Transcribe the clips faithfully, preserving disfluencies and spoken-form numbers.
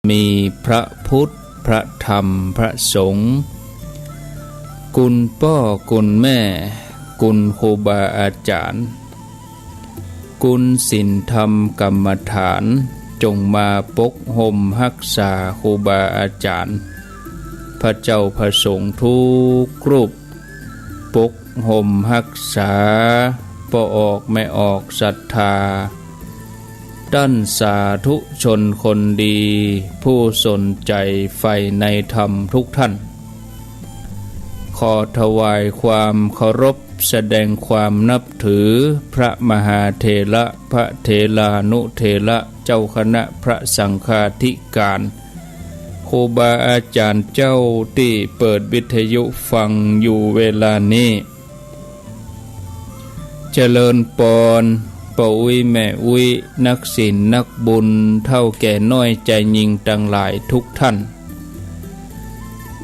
มีพระพุทธ พระธรรม พระสงฆ์ คุณป้อคุณแม่ คุณครูบาอาจ๋ารย์ คุณศีลธรรมกรรมฐาน จงมาปกฮ่มฮักษาครูบาอาจ๋ารย์ พระเจ้าพระสงฆ์ทุกรูป ปกฮ่มฮักษาป้อออกแม่ออกศรัทธา ต้านสาธุชนคนดี ผู้สนใจ๋ใฝ่ในธรรมทุกท่าน ขอถวายความเคารพ แสดงความนับถือพระมหาเถระ พระเถรานุเถระ เจ้าคณะพระสังฆาธิการ ครูบาอาจ๋ารย์เจ้าตี้เปิดวิทยุฟังอยู่เวลานี้ เจริญปอน ป้ออุ๊ยแม่อุ๊ย นักศีลนักบุญ เฒ่าแก่น้อยจายญิงตังหลายทุกท่าน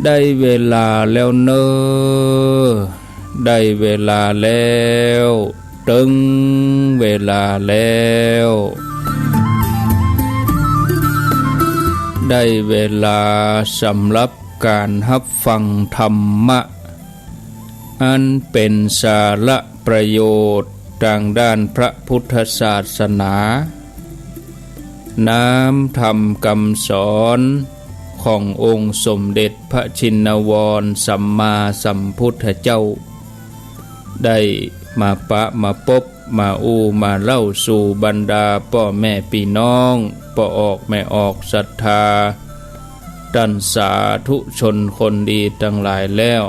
ได้เวลาแล้วเน่อ ได้เวลาแล้ว เถิงเวลาแล้ว ได้เวลาสำหรับก๋านฮับฟังธรรมะ อันเป๋นสาระประโยชน์ตางด้านพระพุทธศาสนา น้ำธรรมกำสอนขององค์สมเด็จพระชินวรสัมมาสัมพุทธเจ้า ได้มาปะมาปบ มาอู้มาเล่าสู่บรรดาป้อแม่ปี้น้อง ป้อออกแม่ออกศรัทธา ต้านสาธุชนคนดีตังหลายแล้ว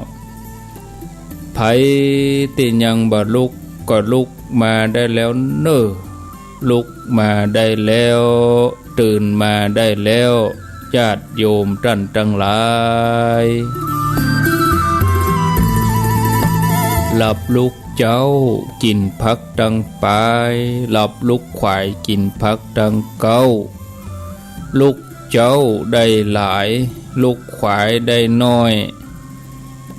ใผตี้ยังบ่ลุกก็ลุกมาได้แล้วเน่อ ลุกมาได้แล้ว ตื่นมาได้แล้ว ญาติโยมต้านตังหลาย หลับลุกเจ๊า กิ๋นผักตังปาย หลับลุกขวาย กิ๋นผักตังเก๊า ลุกเจ๊าได้หลาย ลุกขวายได้น้อย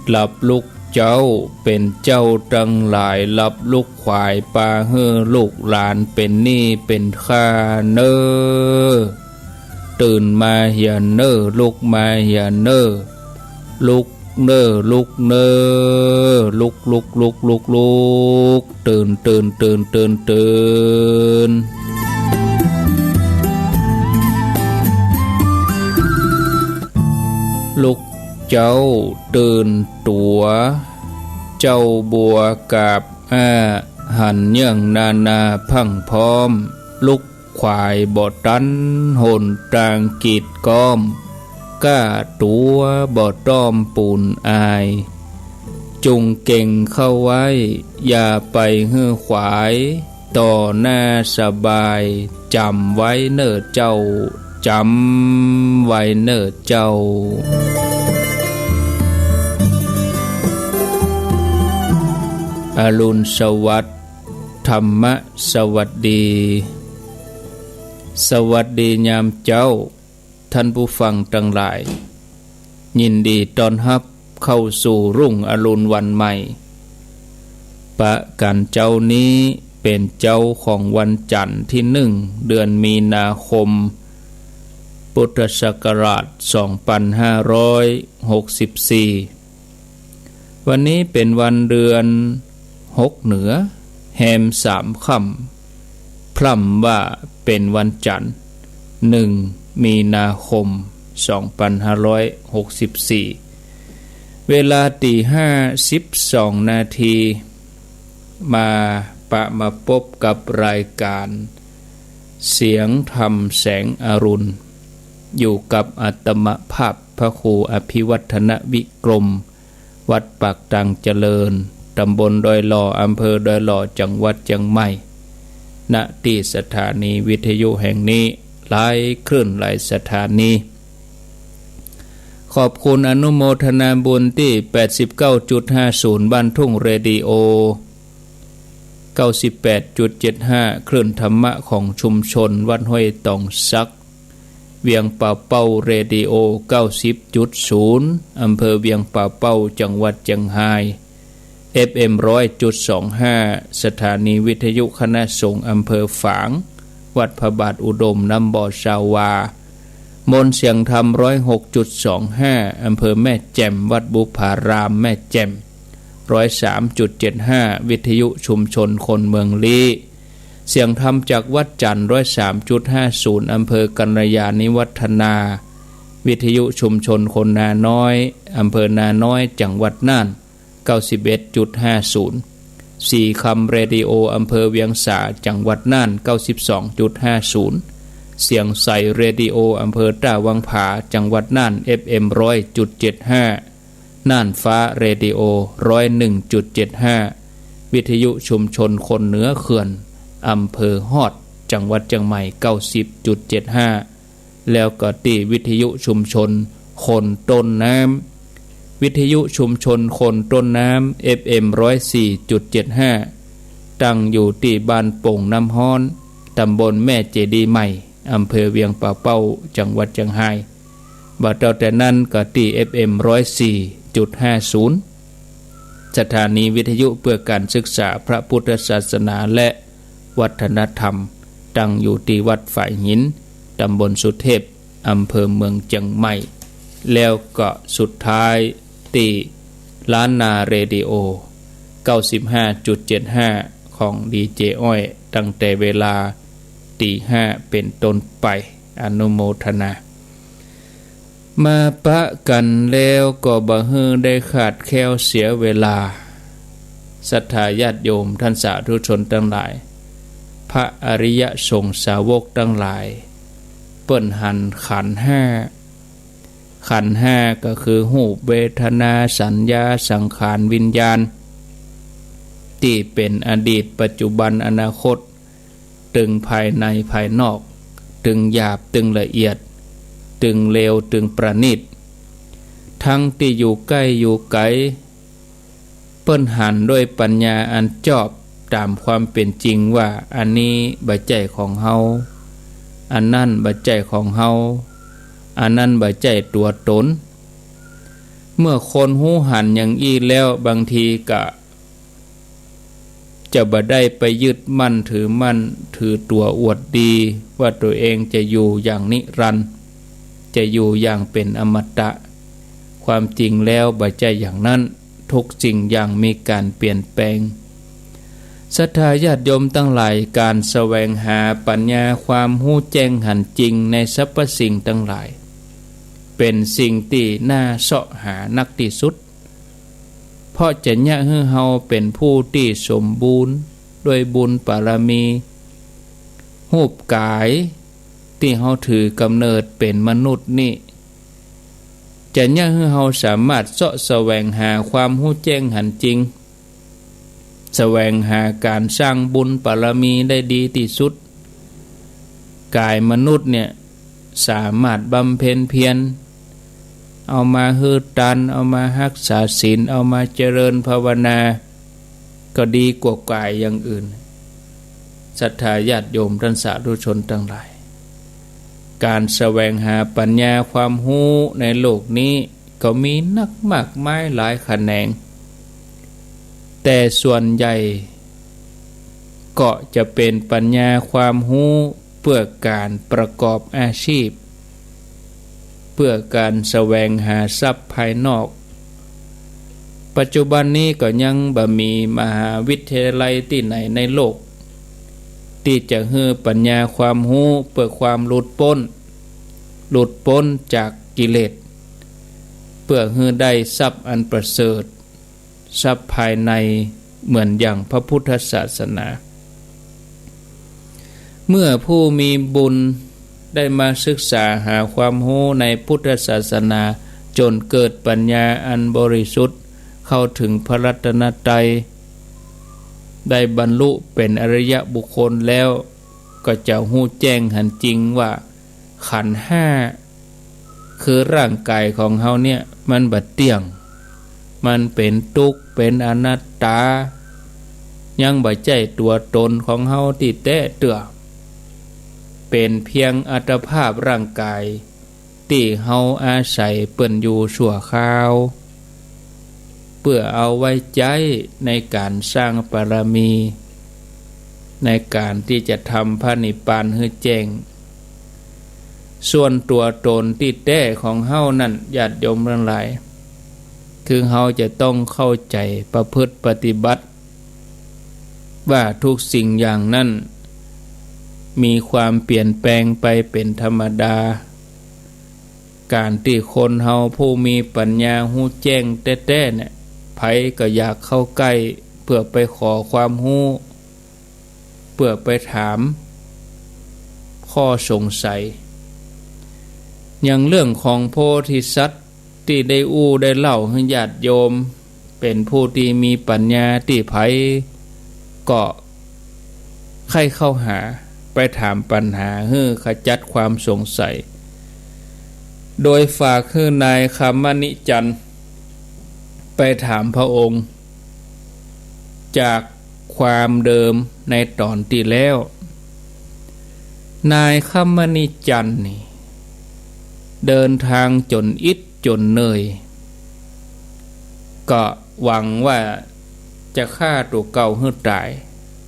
หลับลุกเจ๊าเป๋นเจ้าตังหลาย หลับลุกขวายปาหื้อลูกหลานเป๋นหนี้เป๋นค่าเน่อ ตื่นมาเหียเน่อ ลุกมาเหียเน่อ ลุกเน่อ ลุกเน่อ ลุก ลุก ลุก ลุก ลุก ตื่น ตื่น ตื่น ตื่น ตื่น ลุกเจ๊าตื่นตั๋ว เจ๊าบัวกาบอ้า หันเยื่องนานาพรั่งพร้อม ลุกขวายบ่ตัน หนตางกีดก๊อม ก้าตั๋วบ่ต้อมปูนอาย จุ่งเก่งเข้าไว้ อย่าไปหื้อขวาย ต่อหน้าสบาย จ๋ำไว้เน่อเจ้า จ๋ำไว้เน่อเจ้า อรุณสวัสดิ์ ธรรมะสวัสดี สวัสดียามเจ๊า ท่านผู้ฟังตังหลาย ยินดีต้อนฮับเข้าสู่รุ่งอรุณวันใหม่ ปะกั๋นเจ๊านี้เป๋นเจ๊าของวันจั๋นทร์ตี้หนึ่ง เดือนมีนาคม พุทธศักราชสองปันห้าร้อยหกสิบสี่ วันนี้เป๋นวันเดือนหกเหนือ แฮมสามค่ำ พร่ำว่าเป๋นวันจั๋นทร์ หนึ่ง มีนาคม สองปันห้าร้อยหกสิบสี่ เวลาตี๋ห้าสิบสองนาที มาปะมาปบกับรายก๋านเสียงธรรมแสงอรุณ อยู่กับอาตมาภาพพระครูอภิวัฒนวิกรม วัดปากตางเจริญ ต๋ำบลดอยหล่อ อำเภอดอยหล่อ จังหวัดเจียงใหม่ ณ ตี้สถานีวิทยุแห่งนี้ หลายคลื่นหลายสถานี ขอบคุณอนุโมทนาบุญตี้แปดสิบเก้าจุดห้าศูนย์บ้านทุ่งเรดิโอ เก้าสิบแปดจุดเจ็ดห้า คลื่นธรรมะของชุมชนวัดห้วยตองสัก เวียงป่าเป้าเรดิโอ เก้าสิบจุดศูนย์ อำเภอเวียงป่าเป้า จังหวัดเจียงฮาย เอฟเอ็ม ร้อยจุดสองห้า สถานีวิทยุคณะสงฆ์อำเภอฝาง วัดพระบาทอุดม น้ำบ่อ ซาวา มนต์เสียงธรรม ร้อยหกจุดสองห้า อำเภอแม่แจ่ม วัดบุพารามแม่แจ่ม ร้อยสามจุดเจ็ดห้า วิทยุชุมชนคนเมืองลี้ เสียงธรรมจากวัดจันทร์ ร้อยสามจุดห้าศูนย์ อำเภอกัลยาณิวัฒนา วิทยุชุมชนคนนาน้อย อำเภอนาน้อย จังหวัดน่าน เก้าสิบเอ็ดจุดห้าศูนย์ สีคำเรดิโอ อำเภอเวียงสา จังหวัดน่าน เก้าสิบสองจุดห้าศูนย์ เสียงใสเรดิโอ อำเภอต้าวังผา จังหวัดน่าน เอฟเอ็ม ร้อยจุดเจ็ดห้า น่านฟ้าเรดิโอ ร้อยหนึ่งจุดเจ็ดห้า วิทยุชุมชนคนเหนือเขื่อน อำเภอฮอด จังหวัดเจียงใหม่ เก้าสิบจุดเจ็ดห้า แล้วก็ตี้วิทยุชุมชนคนต้นน้ำ วิทยุชุมชนคนต้นน้ำ เอฟเอ็ม ร้อยสี่จุดเจ็ดห้า ตั้งอยู่ตี้บ้านโป่งน้ำฮ้อน ตำบลแม่เจดีย์ใหม่ อำเภอเวียงป่าเป้า จังหวัดเจียงฮาย บ่าเต้าแต่นั้นก็ตี้ เอฟเอ็ม ร้อยสี่จุดห้าศูนย์ สถานีวิทยุเพื่อการศึกษาพระพุทธศาสนาและวัฒนธรรม ตั้งอยู่ตี้วัดฝายหิน ตำบลสุเทพ อำเภอเมืองเจียงใหม่ แล้วก็สุดท้ายตี้ล้านนาเรดิโอ เก้าสิบห้าจุดเจ็ดห้า ของดีเจอ้อย ตั้งแต่เวลาตีห้าเป็นต้นไป อนุโมทนา มาปะกั๋นแล้วก็บ่หื้อได้ขาดแคลนเสียเวลา ศรัทธาญาติโยมท่านสาธุชนตังหลาย พระอริยสงฆ์สาวกตังหลาย เปิ้นหันขันธ์ห้า ขันธ์ห้าก็คือรูป เวทนา สัญญา สังขาร วิญญาณ ตี้เป๋นอดีต ปัจจุบัน อนาคต ตึงภายในภายนอก ตึงหยาบ ตึงละเอียด ตึงเลว ตึงประณีต ตึงตี้อยู่ใก้อยู่ไก๋ เปิ้นหันด้วยปัญญาอันจอบต๋ามความเป๋นจริงว่า อันนี้บ่ใจ้ของเฮา อันนั้นบ่ใจ้ของเฮา อันนั้นบ่ใจ้ตั๋วต๋น เมื่อคนฮู้หันอย่างอี้แล้ว บางทีก็ จะบ่ได้ไปยึดมั่นถือมั่นถือตั๋วอวดดีว่าตั๋วเองจะอยู่อย่างนิรันดร์ จะอยู่อย่างเป๋นอมตะ ความจริงแล้วบ่ใจ้อย่างนั้น ทุกสิ่งอย่างมีก๋านเปลี่ยนแปลง ศรัทธาญาติโยมตังหลาย ก๋านแสวงหาปัญญาความฮู้แจ้งหันจริงในสรรพสิ่งตังหลาย เป๋นสิ่งตี้น่าเซาะหานักตี้สุด เพราะจะเยียะหื้อเฮาเป๋นผู้ตี้สมบูรณ์ด้วยบุญบารมี รูปก๋ายตี้เฮาถือกำเนิดเป๋นมนุษย์นี้ จะเยียะหื้อเฮาสามารถเซาะแสวงหาความฮู้แจ้งหันจริง แสวงหาก๋านสร้างบุญบารมีได้ดีตี้สุด ก๋ายมนุษย์เนี่ย สามารถบำเพ็ญเพียร เอามาหื้อตาน เอามาฮักษาศีล เอามาเจริญภาวนา ก็ดีกว่าก๋ายอย่างอื่น ศรัทธาญาติโยมท่านสาธุชนตังหลาย ก๋านแสวงหาปัญญาความฮู้ในโลกนี้ ก็มีนักมากมายหลายแขนง แต่ส่วนใหญ่ก็จะเป๋นปัญญาความฮู้เปื้อก๋านประกอบอาชีพ เปื้อก๋านแสวงหาทรัพย์ภายนอก ปัจจุบันนี้ก็ยังบ่มีมหาวิทยาลัยตี้ไหนในโลก ตี้จะหื้อปัญญาความฮู้เปื้อความหลุดป๊น หลุดป๊นจากกิเลส เปื้อหื้อได้ทรัพย์อันประเสริฐ ทรัพย์ภายในเหมือนอย่างพระพุทธศาสนา เมื่อผู้มีบุญได้มาศึกษาหาความฮู้ในพุทธศาสนา จ๋นเกิดปัญญาอันบริสุทธิ์ เข้าถึงพระรัตนตรัย ได้บรรลุเป๋นอริยบุคคลแล้ว ก็จะฮู้แจ้งหันจริงว่า ขันธ์ห้า คือร่างก๋ายของเฮาเนี่ย มันบ่เตี้ยง มันเป๋นตุ๊กข์ เป๋นอนัตตา ยังบ่ใจ้ตั๋วต๋นของเฮาตี้แต๊เตื้อ เป๋นเพียงอัตภาพร่างก๋าย ตี้เฮาอาศัยเปิ้นอยู่ชั่วคราว เปื้อเอาไว้ใจ๊ในก๋านสร้างบารมี ในก๋านตี้จะทำพระนิพพานหื้อแจ้ง ส่วนตั๋วต๋นตี้แต๊ของเฮานั้น ญาติโยมตังหลาย คือเฮาจะต้องเข้าใจ๋ประพฤติปฏิบัติ ว่าทุกสิ่งอย่างนั้นมีความเปลี่ยนแปลงไปเป๋นธรรมดา ก๋านตี้คนเฮาผู้มีปัญญาฮู้แจ้งแต๊ๆ เนี่ย ใผก็อยากเข้าใก้เปื้อไปขอความฮู้ เปื้อไปถามข้อสงสัย อย่างเรื่องของโพธิสัตว์ตี้ได้อู้ได้เล่าหื้อญาติโยม เป๋นผู้ตี้มีปัญญาตี้ใผก็ใค่เข้าหาไปถามปัญหาหื้อขจัดความสงสัย โดยฝากหื้อนายคมนิจันทร์ไปถามพระองค์ จากความเดิมในต๋อนตี้แล้ว นายคมนิจันทร์นี่ เดินทางจ๋นอิดจ๋นเหนื่อย ก็หวังว่าจะฆ่าตั๋วเก่าหื้อต๋าย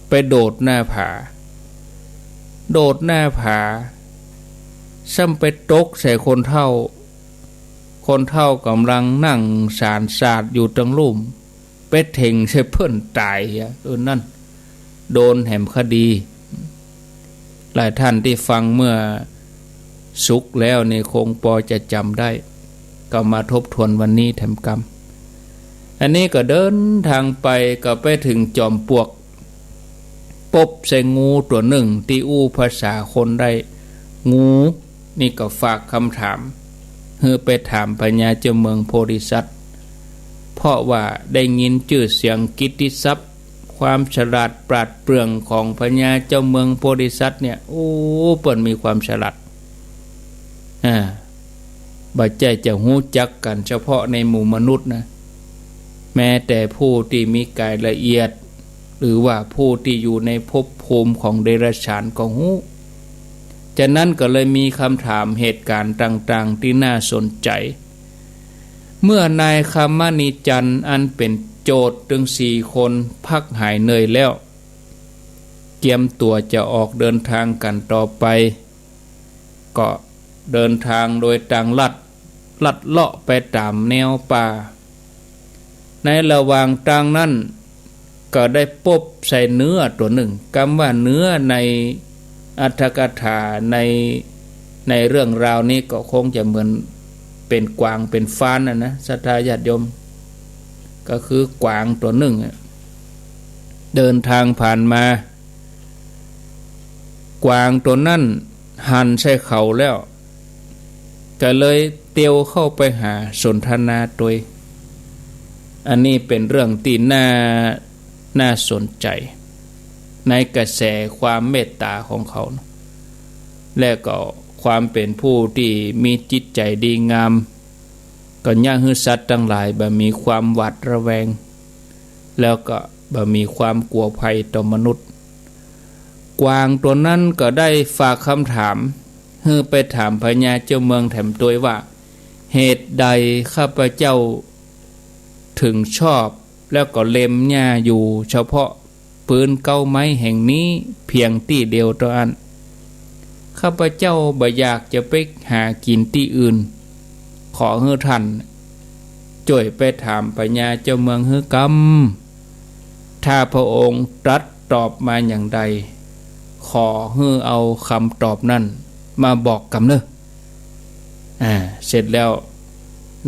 ไปโดดหน้าผา โดดหน้าผา ซ้ำไปตกใส่คนเฒ่า คนเฒ่าก่ำลังนั่งสานสาดอยู่ตังลุ่ม ไปเถ็งใส่เปิ้นต๋ายเหีย เออ นั่น โดนแหมคดี หลายท่านตี้ฟังเมื่อศุกร์แล้วนี่คงปอจะจ๋ำได้ ก็มาทบทวนวันนี้แถมกำ อันนี้ก็เดินทางไปก็ไปเถิงจอมปลวก ปบใส่งูตั๋วนึ่งตี้อู้ภาษาคนได้ งูนี่ก็ฝากกำถาม หื้อไปถามพญาเจ้าเมืองโพธิสัตว์ เพราะว่าได้ยินจื้อเสียงกิตติศัพท์ ความฉลาดปราดเปรื่องของพญาเจ้าเมืองโพธิสัตว์เนี่ย โอ้ เปิ้นมีความฉลาด อ่า บ่ใจ้จะฮู้จักกั๋นเฉพาะในหมู่มนุษย์นะ แม้แต่ผู้ตี้มีก๋ายละเอียด หรือว่าผู้ตี้อยู่ในภพภูมิของเดรัจฉานก็ฮู้ ฉะนั้นก็เลยมีกำถามเหตุก๋ารณ์ต่างๆ ตี้น่าสนใจ๋ เมื่อนายคมนิจันทร์อันเป๋นโจทย์ตึงสี่คนพักหายเหนื่อยแล้ว เกียมตั๋วจะออกเดินทางกั๋นต่อไป ก็เดินทางโดยตางลัด ลัดเลาะไปต๋ามแนวป่า ในระหว่างตางนั้น ก็ได้ปบใส่เนื้อตั๋วนึ่ง กำว่าเนื้อในอรรถกถา ใน ในเรื่องราวนี้ก็คงจะเหมือนเป๋นกวางเป๋นฟานน่ะนะ ศรัทธาญาติโยม ก็คือกวางตั๋วนึ่งอะ เดินทางผ่านมา กวางตั๋วนั้นหันใส่เขาแล้ว ก็เลยเตียวเข้าไปหาสนทนาตวย อันนี้เป๋นเรื่องตี้น่า น่าสนใจ๋ ในกระแสความเมตต๋าของเขา และก็ความเป๋นผู้ตี้มีจิตใจ๋ดีงาม ก็เยียะหื้อสัตว์ตังหลายบ่มีความหวาดระแวง แล้วก็บ่มีความกั๋วภัยต่อมนุษย์ กวางตั๋วนั้นก็ได้ฝากกำถาม หื้อไปถามพญาเจ้าเมืองแถมตวยว่า เหตุใดข้าพเจ้าเถิงชอบ แล้วก็เล็มหญ้าอยู่เฉพาะปื๊นเก๊าไม้แห่งนี้เพียงตี้เดียวเต้าอั้น ข้าพเจ้าบ่อยากจะไปหากิ๋นตี้อื่น ขอหื้อท่านจ้วยไปถามพญาเจ้าเมืองหื้อกำ ถ้าพระองค์ตรัสตอบมาอย่างใด ขอหื้อเอากำตอบนั้นมาบอกกำเน่อ อ่า เสร็จแล้ว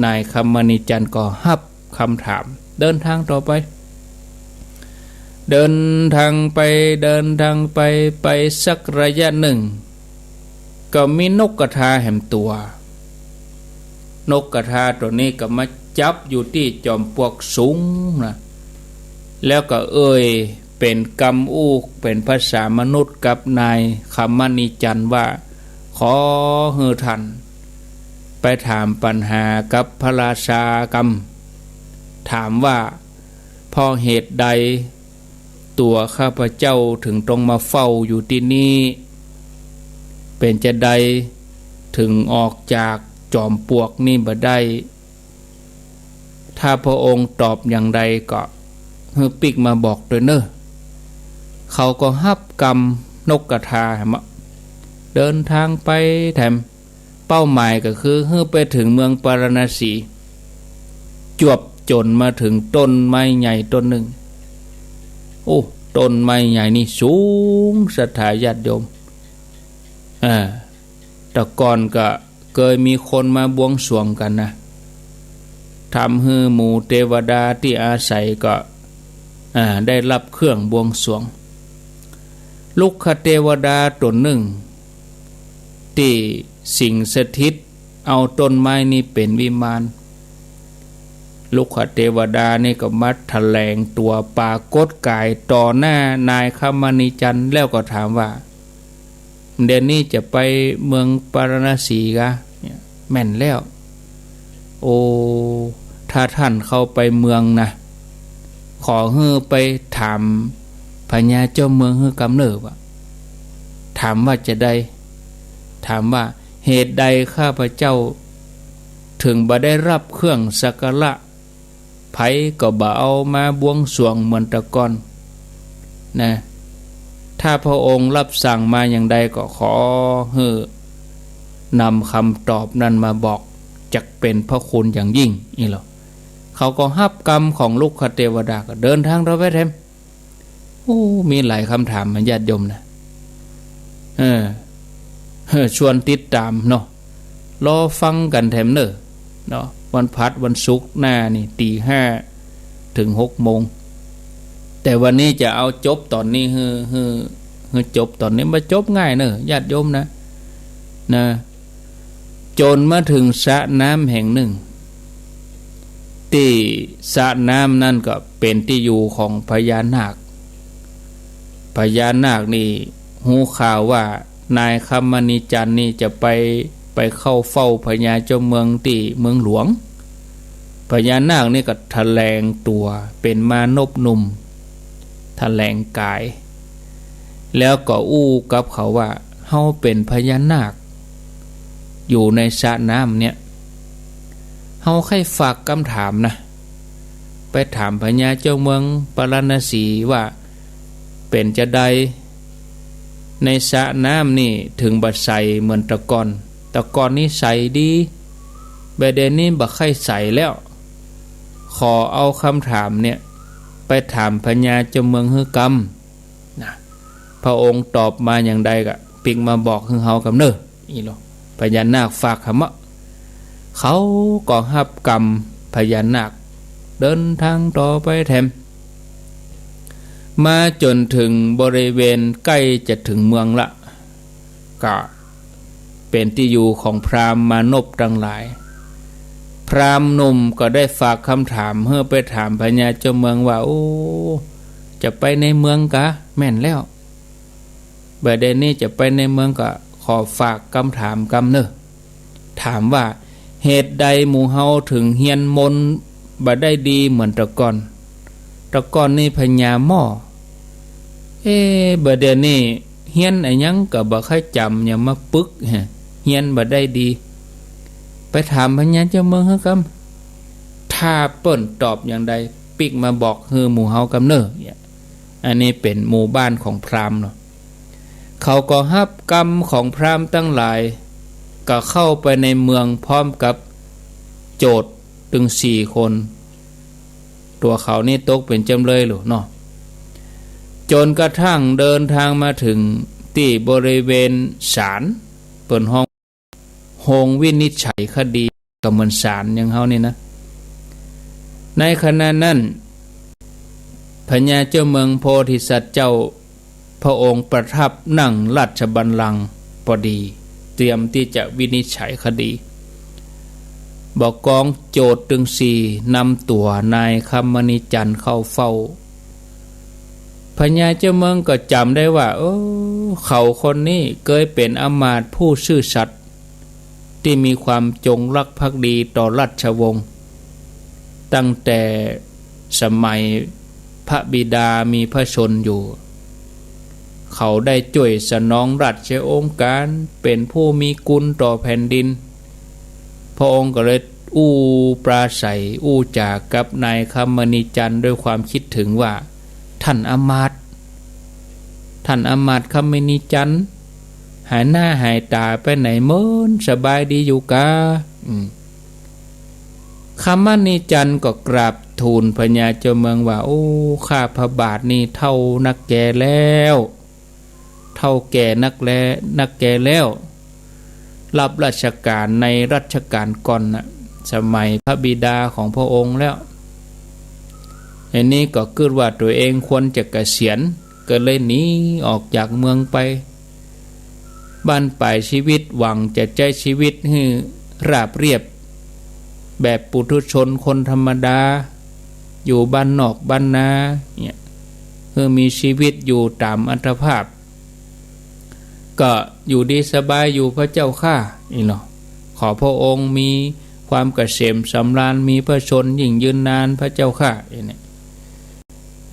นายคมนิจันทร์ก็ฮับกำถาม เดินทางต่อไป เดินทางไป เดินทางไป ไปสักระยะนึ่ง ก็มีนกกระทาแหมตั๋ว นกกระทาตั๋วนี้ก็มาจับอยู่ตี้จอมปลวกสูงนะ แล้วก็เอ่ยเป๋นกำอู้เป๋นภาษามนุษย์กับนายคมนิจันทร์ว่า ขอหื้อท่านไปถามปัญหากับพระราชากำ ถามว่า เพราะเหตุใดตั๋วข้าพเจ้าเถิงต้องมาเฝ้าอยู่ตี้นี่ เป๋นจาใดเถิงออกจากจอมปลวกนี่บ่ได้ ถ้าพระองค์ตอบอย่างใดก็หื้อปิ๊กมาบอกตวยเน่อ เขาก็ฮับกำนกกระทาแหม เดินทางไปแถม เป้าหมายก็คือหื้อไปเถิงเมืองปาราณสี จวบจ๋นมาเถิงต้นไม้ใหญ่ต้นนึ่ง โอ้ ต้นไม้ใหญ่นี่สูง ศรัทธาญาติโยม อ่า แต่ก่อนก็เกยมีคนมาบวงสรวงกั๋นนะ ทำหื้อหมู่เตวดาตี้อาศัยก็ อ่า ได้ฮับเครื่องบวงสรวง รุกขเตวดาตั๋วนึ่ง ตี้สิงสถิตเอาต้นไม้นี้เป๋นวิมาน รุกขเตวดานี่ก็มาแถลงตั๋วปรากฏก๋ายต่อหน้านายคมณีจันทร์ แล้วก็ถามว่า เดี๋ยวนี้จะไปเมืองปาราณสีกา เนี่ย แม่นแล้ว โอ้ ถ้าต้านเข้าไปเมืองนะ ขอหื้อไปถามพญาเจ้าเมืองหื้อกำเน่อ ว่า ถามว่าจาใด ถามว่า เหตุใดข้าพเจ้า เถิงบ่ได้ฮับเครื่องสักการะ ใผก็บ่เอามาบวงสรวงเหมือนแต่ก่อนนะ ถ้าพระองค์ฮับสั่งมาอย่างใดก็ขอหื้อนำกำตอบนั้นมาบอก จักเป๋นพระคุณอย่างยิ่ง อี้ลอ เขาก็ฮับกำของรุกขเตวดาก็เดินตางต่อไปแถม โอ้ มีหลายกำถามมาญาติโยมนะ เออ เออ ชวนติดต๋ามเนาะ รอฟังกั๋นแถมเน่อ เนาะ วันพฤหัสวันศุกร์หน้านี่ ตี๋ห้าเถิงหกโมง แต่วันนี้จะเอาจบต๋อนนี้หื้อ หื้อ หื้อจบต๋อนนี้ บ่จบง่ายเน่อญาติโยมนะ นะ จ๋นมาเถิงสระน้ำแห่งนึ่ง ตี้สระน้ำนั้นก็เป๋นตี้อยู่ของพญานาค พญานาคนี่ฮู้ข่าวว่านายคมณีจันทร์นี่จะไป ไปเข้าเฝ้าพญาเจ้าเมืองตี้เมืองหลวง พญานาคนี่ก็แถลงตั๋วเป๋นมานพหนุ่ม แถลงก๋าย แล้วก็อู้กับเขาว่า เฮาเป๋นพญานาค อยู่ในสระน้ำเนี่ย เฮาใค่ฝากกำถามนะ ไปถามพญาเจ้าเมืองปาราณสีว่า เป๋นจาใด ในสระน้ำนี่เถิงบ่ใสเหมือนแต่ก่อน แต่ก่อนนี่ใสดี บ่าเดี่ยวนี้บ่ใค่ใสแล้ว ขอเอากำถามเนี่ย ไปถามพญาเจ้าเมืองหื้อกำ นะ พระองค์ตอบมาอย่างใดก็ปิ๊กมาบอกหื้อเฮากำเน่อ อี้ลอ พญานาคฝากกำเนาะ เขาก็ฮับกำพญานาค เดินตางต่อไปแถม มาจ๋นเถิงบริเวณใก้จะเถิงเมืองละ ก็เป๋นตี้อยู่ของพราหมณ์มานพตังหลาย พราหมณ์หนุ่มก็ได้ฝากกำถามหื้อไปถามพญาเจ้าเมืองว่า โอ้ จะไปในเมืองกา แม่นแล้ว บ่าเดี่ยวนี้จะไปในเมืองก็ขอฝากกำถามกำเน่อ ถามว่า เหตุใดหมู่เฮาเถิงเฮียนมนต์บ่ได้ดีเหมือนแต่ก่อน แต่ก่อนนี่พญาหม้อ เอ๊ะ บ่าเดี่ยวนี้เฮียนอะหยังก็บ่ใค่จ๋ำ หยังมาปึก ฮะ เฮียนบ่ได้ดี ไปถามพญาเจ้าเมืองหื้อกำ ถ้าเปิ้นตอบอย่างใด ปิ๊กมาบอกหื้อหมู่เฮากำเน่อ เนี่ย อันนี้เป๋นหมู่บ้านของพราหมณ์เนาะ เขาก็ฮับกำของพราหมณ์ตังหลาย ก็เข้าไปในเมืองพร้อมกับโจทก์ตึงสี่คน ตั๋วเขานี่ตกเป๋นจ๋ำเลยลูกเนาะ จ๋นกระทั่งเดินตางมาเถิงตี้บริเวณศาล เปิ้นฮ้อง โฮงวินิจฉัยคดี ก็เหมือนศาลอย่างเฮานี่นะ ในขณะนั้น พญาเจ้าเมืองโพธิสัตว์เจ้า พระองค์ประทับนั่งราชบัลลังก์ปอดี เตรียมตี้จะวินิจฉัยคดี บ่ากองโจทก์ตึงสี่นำตั๋วนายคมณีจันทร์เข้าเฝ้า พญาเจ้าเมืองก็จ๋ำได้ว่า เออ เขาคนนี้เกยเป๋นอำมาตย์ผู้ซื่อสัตย์ ตี้มีความจงรักภักดีต่อราชวงศ์ ตั้งแต่สมัยพระบิดามีพระชนม์อยู่ เขาได้จ้วยสนองราชองค์การ เป๋นผู้มีกุณต่อแผ่นดิน พระองค์ก็เลยอู้ปราศรัยอู้จ๋ากับนายคมณีจันทร์ด้วยความคิดถึงว่า ท่านอำมาตย์ ท่านอำมาตย์คมณีจันทร์ หายหน้าหายต๋าไปไหนเมิน สบายดีอยู่กา อืม คมมณีจันทร์ก็กราบทูลพญาเจ้าเมืองว่า โอ้ ข้าพระบาทนี่เฒ่านักแก่แล้ว เฒ่าแก่นักแล นักแก่แล้ว รับราชก๋านในรัชกาลก่อนน่ะ สมัยพระบิดาของพระองค์แล้ว อันนี้ก็กึ๊ดว่าตั๋วเองควรจะเกษียณ ก็เลยหนีออกจากเมืองไป บั้นป๋ายชีวิตหวังจะใจ๊ชีวิตหื้อราบเรียบ แบบปุถุชนคนธรรมดา อยู่บ้านนอกบ้านนาเนี่ย หื้อมีชีวิตอยู่ต๋ามอัตภาพ ก็อยู่ดีสบายอยู่พระเจ้าข้า อี้เนาะ ขอพระองค์มีความเกษมสำราญ มีพระชนม์ยิ่งยืนนานพระเจ้าข้า อี้เนี่ย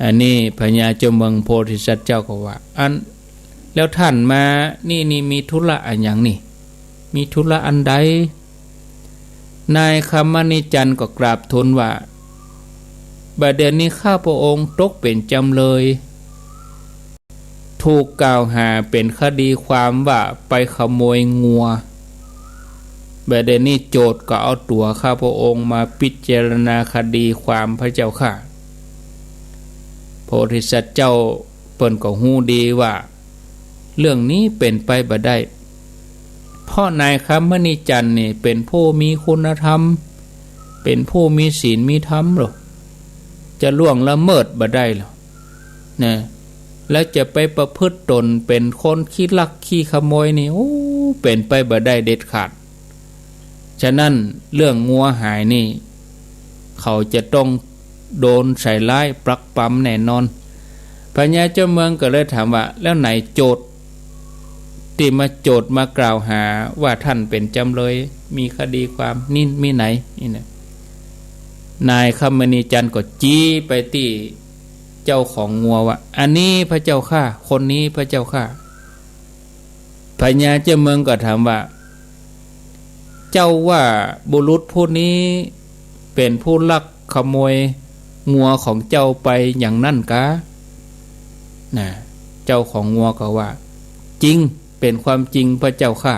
อันนี้พญาเจ้าเมืองโพธิสัตว์เจ้าก็ว่า อัน แล้วท่านมานี่ นี่มีธุระอะหยังนี่ มีธุระอันใด นายคมมณีจันทร์ก็กราบทูลว่า บ่าเดี่ยวนี้ข้าพระองค์ตกเป๋นจ๋ำเลย ถูกกล่าวหาเป๋นคดีความว่าไปขโมยงัว บ่าเดี่ยวนี้โจทก์ก็เอาตั๋วข้าพระองค์มาพิจารณาคดีความพระเจ้าข้า โพธิสัตว์เจ้าเปิ้นก็ฮู้ดีว่า เรื่องนี้เป๋นไปบ่ได้ เพราะนายคมมณีจันทร์นี่เป๋นผู้มีคุณธรรม เป๋นผู้มีศีลมีธรรมหรอก จะล่วงละเมิดบ่ได้หรอกนะ แล้วจะไปประพฤติต๋นเป๋นคนขี้ลักขี้ขโมยนี่ โอ้ เป๋นไปบ่ได้เด็ดขาด ฉะนั้นเรื่องงัวหายนี่ เขาจะต้องโดนใส่ร้ายปรักปรำแน่นอน พญาเจ้าเมืองก็เลยถามว่า แล้วไหนโจทก์ตี้มาโจทก์มากล่าวหาว่าท่านเป๋นจ๋ำเลย มีคดีความนี่มีไหน นี่นะ นายคมมณีจันทร์ก็จี๊ไปตี้เจ้าของงัวว่า อันนี้พระเจ้าข้า คนนี้พระเจ้าข้า พญาเจ้าเมืองก็ถามว่า เจ้าว่าบุรุษผู้นี้เป๋นผู้ลักขโมยงัวของเจ้าไปอย่างนั้นกา นะ เจ้าของงัวก็ว่า จริง เป๋นความจริงพระเจ้าข้า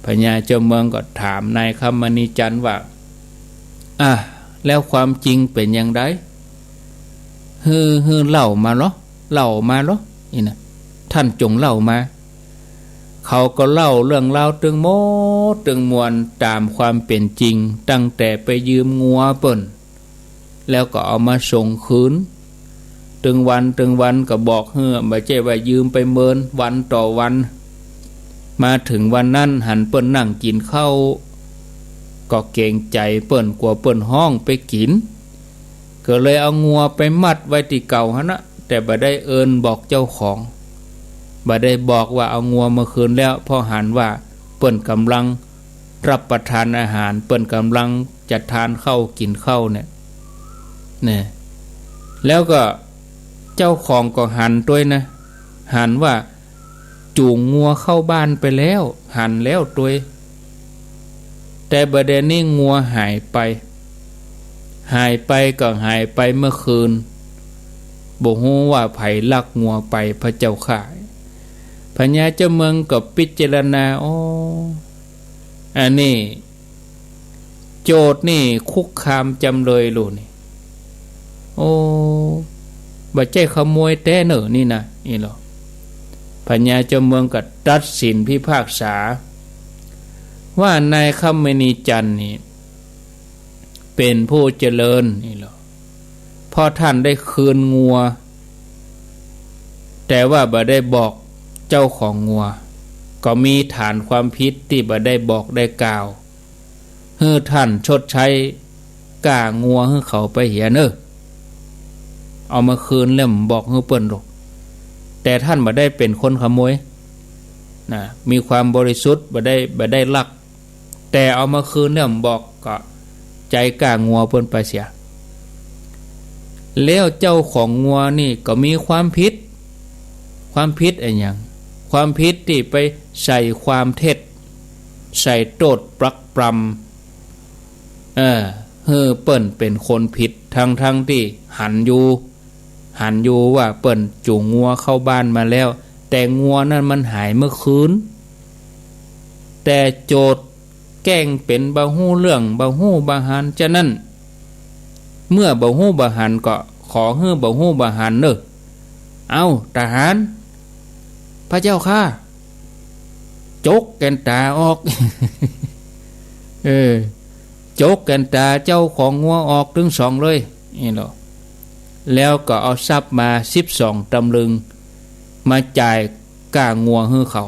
พญาเจ้าเมืองก็ถามนายคมมณีจันทร์ว่า อ่ะ แล้วความจริงเป๋นอย่างใด หื้อ หื้อเล่ามาลอ เล่ามาลอ นี่นะ ท่านจงเล่ามา เขาก็เล่าเรื่องราวตึงหมดตึงมวลต๋ามความเป๋นจริง ตั้งแต่ไปยืมงัวเปิ้น แล้วก็เอามาส่งคืน ตึงวันตึงวันก็บอกหื้อ บ่ใจ้ว่ายืมไปเมิน วันต่อวัน มาเถิงวันนั้นหันเปิ้นนั่งกิ๋นข้าว ก็เกรงใจ๋เปิ้น กั๋วเปิ้นฮ้องไปกิ๋น ก็เลยเอางัวไปมัดไว้ตี้เก่าหั้นนะ แต่บ่ได้เอิ้นบอกเจ้าของ บ่ได้บอกว่าเอางัวมาคืนแล้ว เพราะหันว่าเปิ้นก่ำลังรับประทานอาหาร เปิ้นก่ำลังจะทานข้าวกิ๋นข้าวเนี่ย เนี่ย แล้วก็เจ้าของก็หันตวยนะ หันว่า จูงงัวเข้าบ้านไปแล้ว หันแล้วตวย แต่บ่าเดี่ยวนี้งัวหายไป หายไปก็หายไปเมื่อคืน บ่ฮู้ว่าใผลักงัวไปพระเจ้าข้า พญาเจ้าเมืองก็พิจารณา อ๋อ อันนี้ โจทก์นี่คุกคามจ๋ำเลยลูกนี่ โอ้ บ่ใจ้ขโมยแต๊เน่อนี่นะ นี่ลอ พญาเจ้าเมืองก็ตัดสินพิพากษา ว่านายคมมณีจันทร์นี่ เป๋นผู้เจริญ นี่ลอ เพราะท่านได้คืนงัว แต่ว่าบ่ได้บอกเจ้าของงัว ก็มีฐานความผิดตี้บ่ได้บอกได้กล่าว หื้อท่านชดใช้ก้างัวหื้อเขาไปเหียเน่อ เอามาคืนแล้วบ่บอกหื้อเปิ้นดอก แต่ท่านบ่ได้เป๋นคนขโมยนะ มีความบริสุทธิ์ บ่ได้ บ่ได้ลัก แต่เอามาคืนแล้วบ่บอก ก็ใจ๊ก้างัวเปิ้นไปเสีย แล้วเจ้าของงัวนี่ก็มีความผิด ความผิดอะหยัง ความผิดตี้ไปใส่ความเท็จ ใส่โต้ษปรักปรำ เออ หื้อเปิ้นเป๋นคนผิด ทั้งๆ ตี้หันอยู่ หันอยู่ว่าเปิ้นจูงงัวเข้าบ้านมาแล้ว แต่งัวนั้นมันหายเมื่อคืน แต่โจทก์แกล้งเป๋นบ่ฮู้เรื่อง บ่ฮู้บ่หัน จานั้น เมื่อบ่ฮู้บ่หันก็ขอหื้อบ่ฮู้บ่หันเน่อ เอ้า ทหาร พระเจ้าข้า จกแก่นต๋าออก เออ จกแก่นต๋าเจ้าของงัวออกตึงสองเลย นี่ลอ แล้วก็เอาทรัพย์มาสิบสองตำลึง มาจ่ายก้างัวหื้อเขา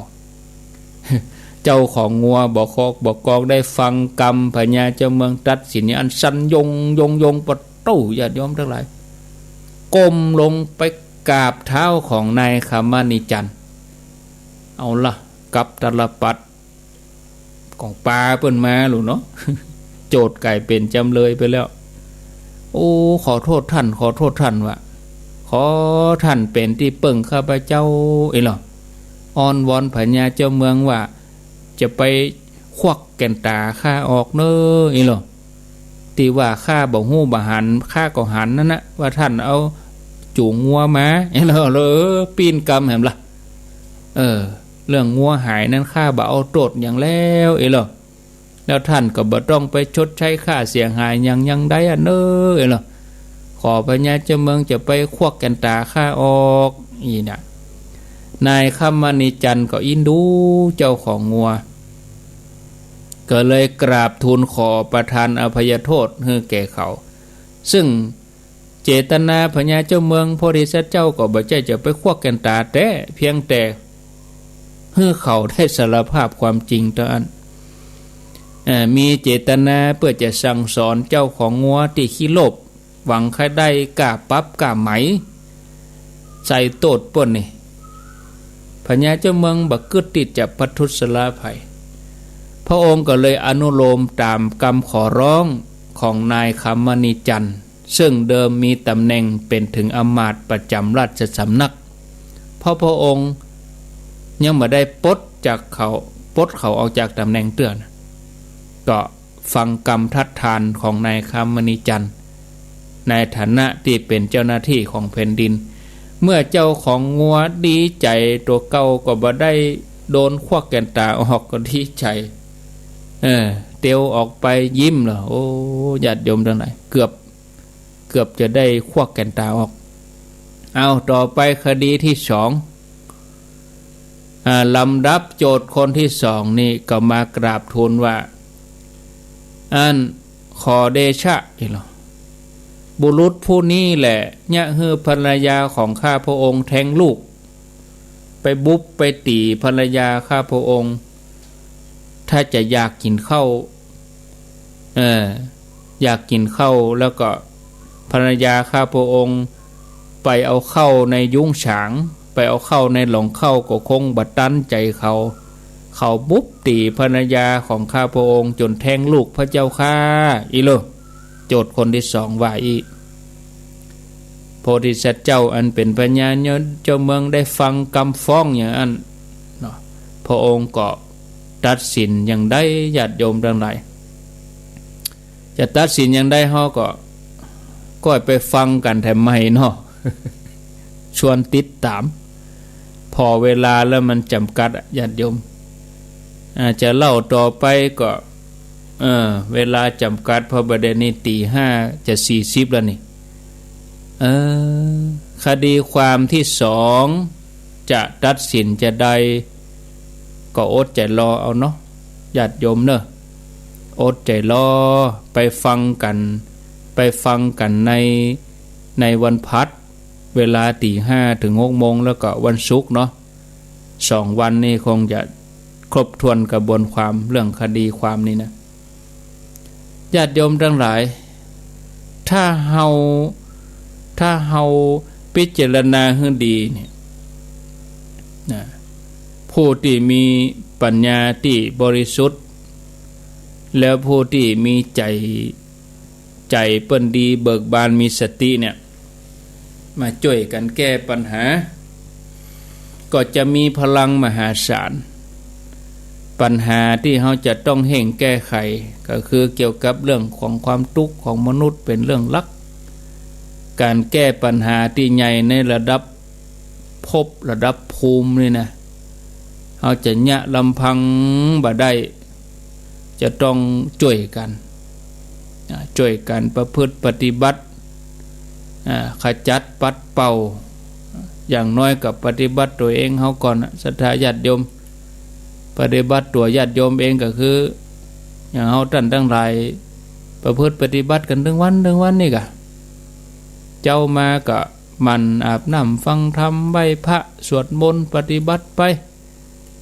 เจ้าของงัวบ่คอกบ่กอกได้ฟังกำพญาเจ้าเมืองตัดสินอย่างอั้น สั่นยงยงยง ปะโต้ ญาติโยมตังหลาย ก้มลงไปกราบเท้าของนายคำมณีจันทร์ เอาละ กับตาลปัตร ของป๋าเปิ้นมาลูกเนาะ โจทก์ก๋ายเป๋นจ๋ำเลยไปแล้ว โอ้ ขอโต้ษต้าน ขอโต้ษต้าน ว่า ขอต้านเป๋นตี้เปิ้งข้าพเจ้า อี้ลอ อ้อนวอนพญาเจ้าเมืองว่า จะไปควักแก่นต๋าข้าออกเน่อ อี้ลอ ตี้ว่าข้าบ่ฮู้บ่หัน ข้าก็หันนั้นนะ ว่าต้านเอาจูงงัวมา อี้ลอ เออ ปิ้นกำแหมละ เออ เรื่องงัวหายนั้นข้าบ่เอาโต้ษหยังแล้ว อี้ลอ แล้วต้านก็บ่ต้องไปชดใช้ค่าเสียหายหยัง หยังใดอะเน่อ อี้ลอ ขอพญาเจ้าเมืองจะไปควักแก่นต๋าข้าออก อี้นะ นายคำมณีจันทร์ก็อินดูเจ้าของงัว ก็เลยกราบทูลขอประทานอภัยโทษหื้อแก่เขา ซึ่ง เจตนาพญาเจ้าเมืองโพธิสัตว์เจ้าก็บ่ใจ้จะไปควักแก่นต๋าแต๊ เพียงแต่หื้อเขาได้สารภาพความจริงเต้าอั้น เอ่อ มีเจตนาเปื้อจะสั่งสอนเจ้าของงัวตี้ขี้โลภ หวังใค่ได้ก้าปรับก้าไหม ใส่โต้ษเปิ้นนี่ พญาเจ้าเมืองบ่กึ๊ดตี้จะประทุษร้ายใผ พระองค์ก็เลยอนุโลมต๋ามกำขอร้องของนายคำมณีจันทร์ ซึ่งเดิมมีต๋ำแหน่งเป๋นเถิงอำมาตย์ประจ๋ำราชสำนัก เพราะพระองค์ยังบ่ได้ปลดจากเขา ปลดเขาออกจากต๋ำแหน่งเตื้อนะ ก็ฟังกำทัดทานของนายคำมณีจันทร์ ในฐานะตี้เป๋นเจ้าหน้าตี้ของแผ่นดิน เมื่อเจ้าของงัวดีใจ๋ ตั๋วเก่าก็บ่ได้โดนควักแก่นต๋าออกก็ดีใจ๋ เออ เตียวออกไปยิ้มลอ โอ้ ญาติโยมตังหลาย เกือบ เกือบจะได้ควักแก่นต๋าออก เอา ต่อไปคดีตี้สอง อ่า ลำดับโจทก์คนตี้สองนี่ก็มากราบทูลว่า อัน ขอเดชะ อี้ลอ บุรุษผู้นี้แหละ เยียะหื้อภรรยาของข้าพระองค์แท้งลูก ไปบุบไปตี๋ภรรยาข้าพระองค์ ถ้าจะอยากกิ๋นข้าว เออ อยากกิ๋นข้าว แล้วก็ภรรยาข้าพระองค์ไปเอาข้าวในยุ้งฉาง ไปเอาข้าวในหลองข้าว ก็คงบ่ตันใจ๋เขา เขาบุบตี๋ภรรยาของข้าพระองค์จ๋นแท้งลูกพระเจ้าข้า อี้ลอ โจทก์คนตี้สองว่าอี้ โพธิสัตว์เจ้าอันเป๋นพญาเจ้าเมืองได้ฟังกำฟ้องอย่างอั้นเนาะ พระองค์ก็ตัดสินอย่างใด ญาติโยมตังหลาย จะตัดสินอย่างใดเฮาก็ ก็ไปฟังกั๋นแถมใหม่เนาะ ชวนติดต๋าม ผ่อเวลาแล้วมันจ๋ำกัดอะ ญาติโยม อ่า จะเล่าต่อไปก็ เออ เวลาจ๋ำกัด เพราะบ่าเดี่ยวนี้ตี๋ห้าจะสี่สิบแล้วนี่ เออ คดีความตี้สองจะตัดสินจาใด ก็อดใจ๋รอเอาเนาะ ญาติโยมเน่อ อดใจ๋รอ ไปฟังกั๋น ไปฟังกั๋นใน ในวันพัด เวลาตี๋ห้าเถิงหกโมง แล้วก็วันศุกร์เนาะ สองวันนี้คงจะครบถ้วนกระบวนความเรื่องคดีความนี้นะ ญาติโยมตังหลาย ถ้าเฮา ถ้าเฮาพิจารณาหื้อดีเนี่ยนะ ผู้ตี้มีปั๋ญญาตี้บริสุทธิ์ แล้วผู้ตี้มีใจ๋ ใจ๋เปิ้นดีเบิกบานมีสติเนี่ย มาจ้วยกั๋นแก้ปัญหา ก็จะมีพลังมหาศาล ปัญหาตี้เฮาจะต้องเฮ่งแก้ไข ก็คือเกี่ยวกับเรื่องของความตุ๊กข์ของมนุษย์เป๋นเรื่องหลัก ก๋านแก้ปัญหาตี้ใหญ่ในระดับโพ ครบระดับภูมินี่นะ เฮาจะเยียะลำพังบ่ได้ จะต้องจ้วยกั๋น อ่า จ้วยกั๋นประพฤติปฏิบัติ อ่า ขจัดปัดเป่า อย่างน้อยก็ปฏิบัติตั๋วเองเฮาก่อนนะ ศรัทธาญาติโยม ปฏิบัติตั๋วญาติโยมเองก็คือ อย่างเฮาต้านตังหลาย ประพฤติปฏิบัติกั๋นตึงวันตึงวันนี่กะ เจ๊ามาก็หมั่นอาบน้ำฟังธรรม ไหว้พระ สวดมนต์ ปฏิบัติไป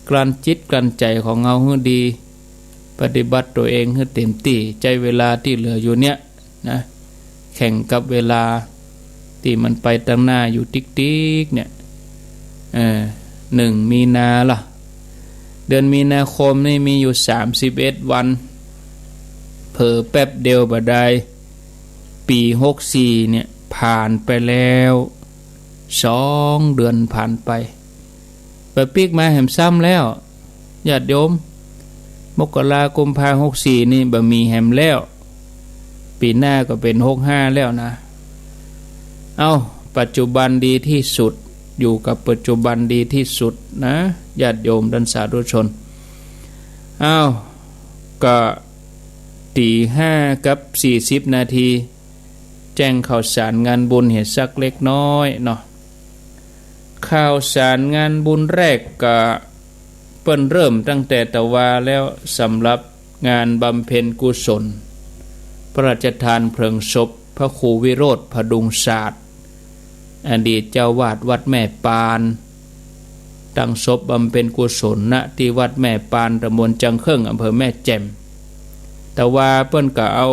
กลั่นจิตกลั่นใจ๋ของเฮาหื้อดี ปฏิบัติตั๋วเองหื้อเต๋มตี้ ใจ๊เวลาตี้เหลืออยู่เนี่ยนะ แข่งกับเวลาตี้มันไปตังหน้าอยู่ติ๊กๆ เนี่ย เออ หนึ่งมีนาละ เดือนมีนาคมนี่มีอยู่สามสิบเอ็ดวัน เผลอแป๊บเดียวบ่ดาย ปี๋หกสี่เนี่ยผ่านไปแล้ว สองเดือนผ่านไป บ่ปิ๊กมาแหมซ้ำแล้ว ญาติโยม มกรา กุมภา หกสี่นี่บ่มีแหมแล้ว ปี๋หน้าก็เป๋นหกห้าแล้วนะ เอ้า ปัจจุบันดีตี้สุด อยู่กับปัจจุบันดีตี้สุดนะ ญาติโยมต้านสาธุชน เอ้า ก็ ตี๋ห้ากับสี่สิบนาที แจ้งข่าวสารงานบุญเหียสักเล็กน้อยเนาะ ข่าวสารงานบุญแรกก็เปิ้นเริ่มตั้งแต่ตะวาแล้ว สำหรับงานบำเพ็ญกุศล พระราชทานเพลิงศพพระครูวิโรจน์ ผดุงศาสตร์ อดีตเจ้าวาดวัดแม่ปาน ตั้งศพบำเพ็ญกุศล ณ ตี้วัดแม่ปาน ตำบลจังเคิ่ง อำเภอแม่แจ่ม ตะวาเปิ้นก็เอา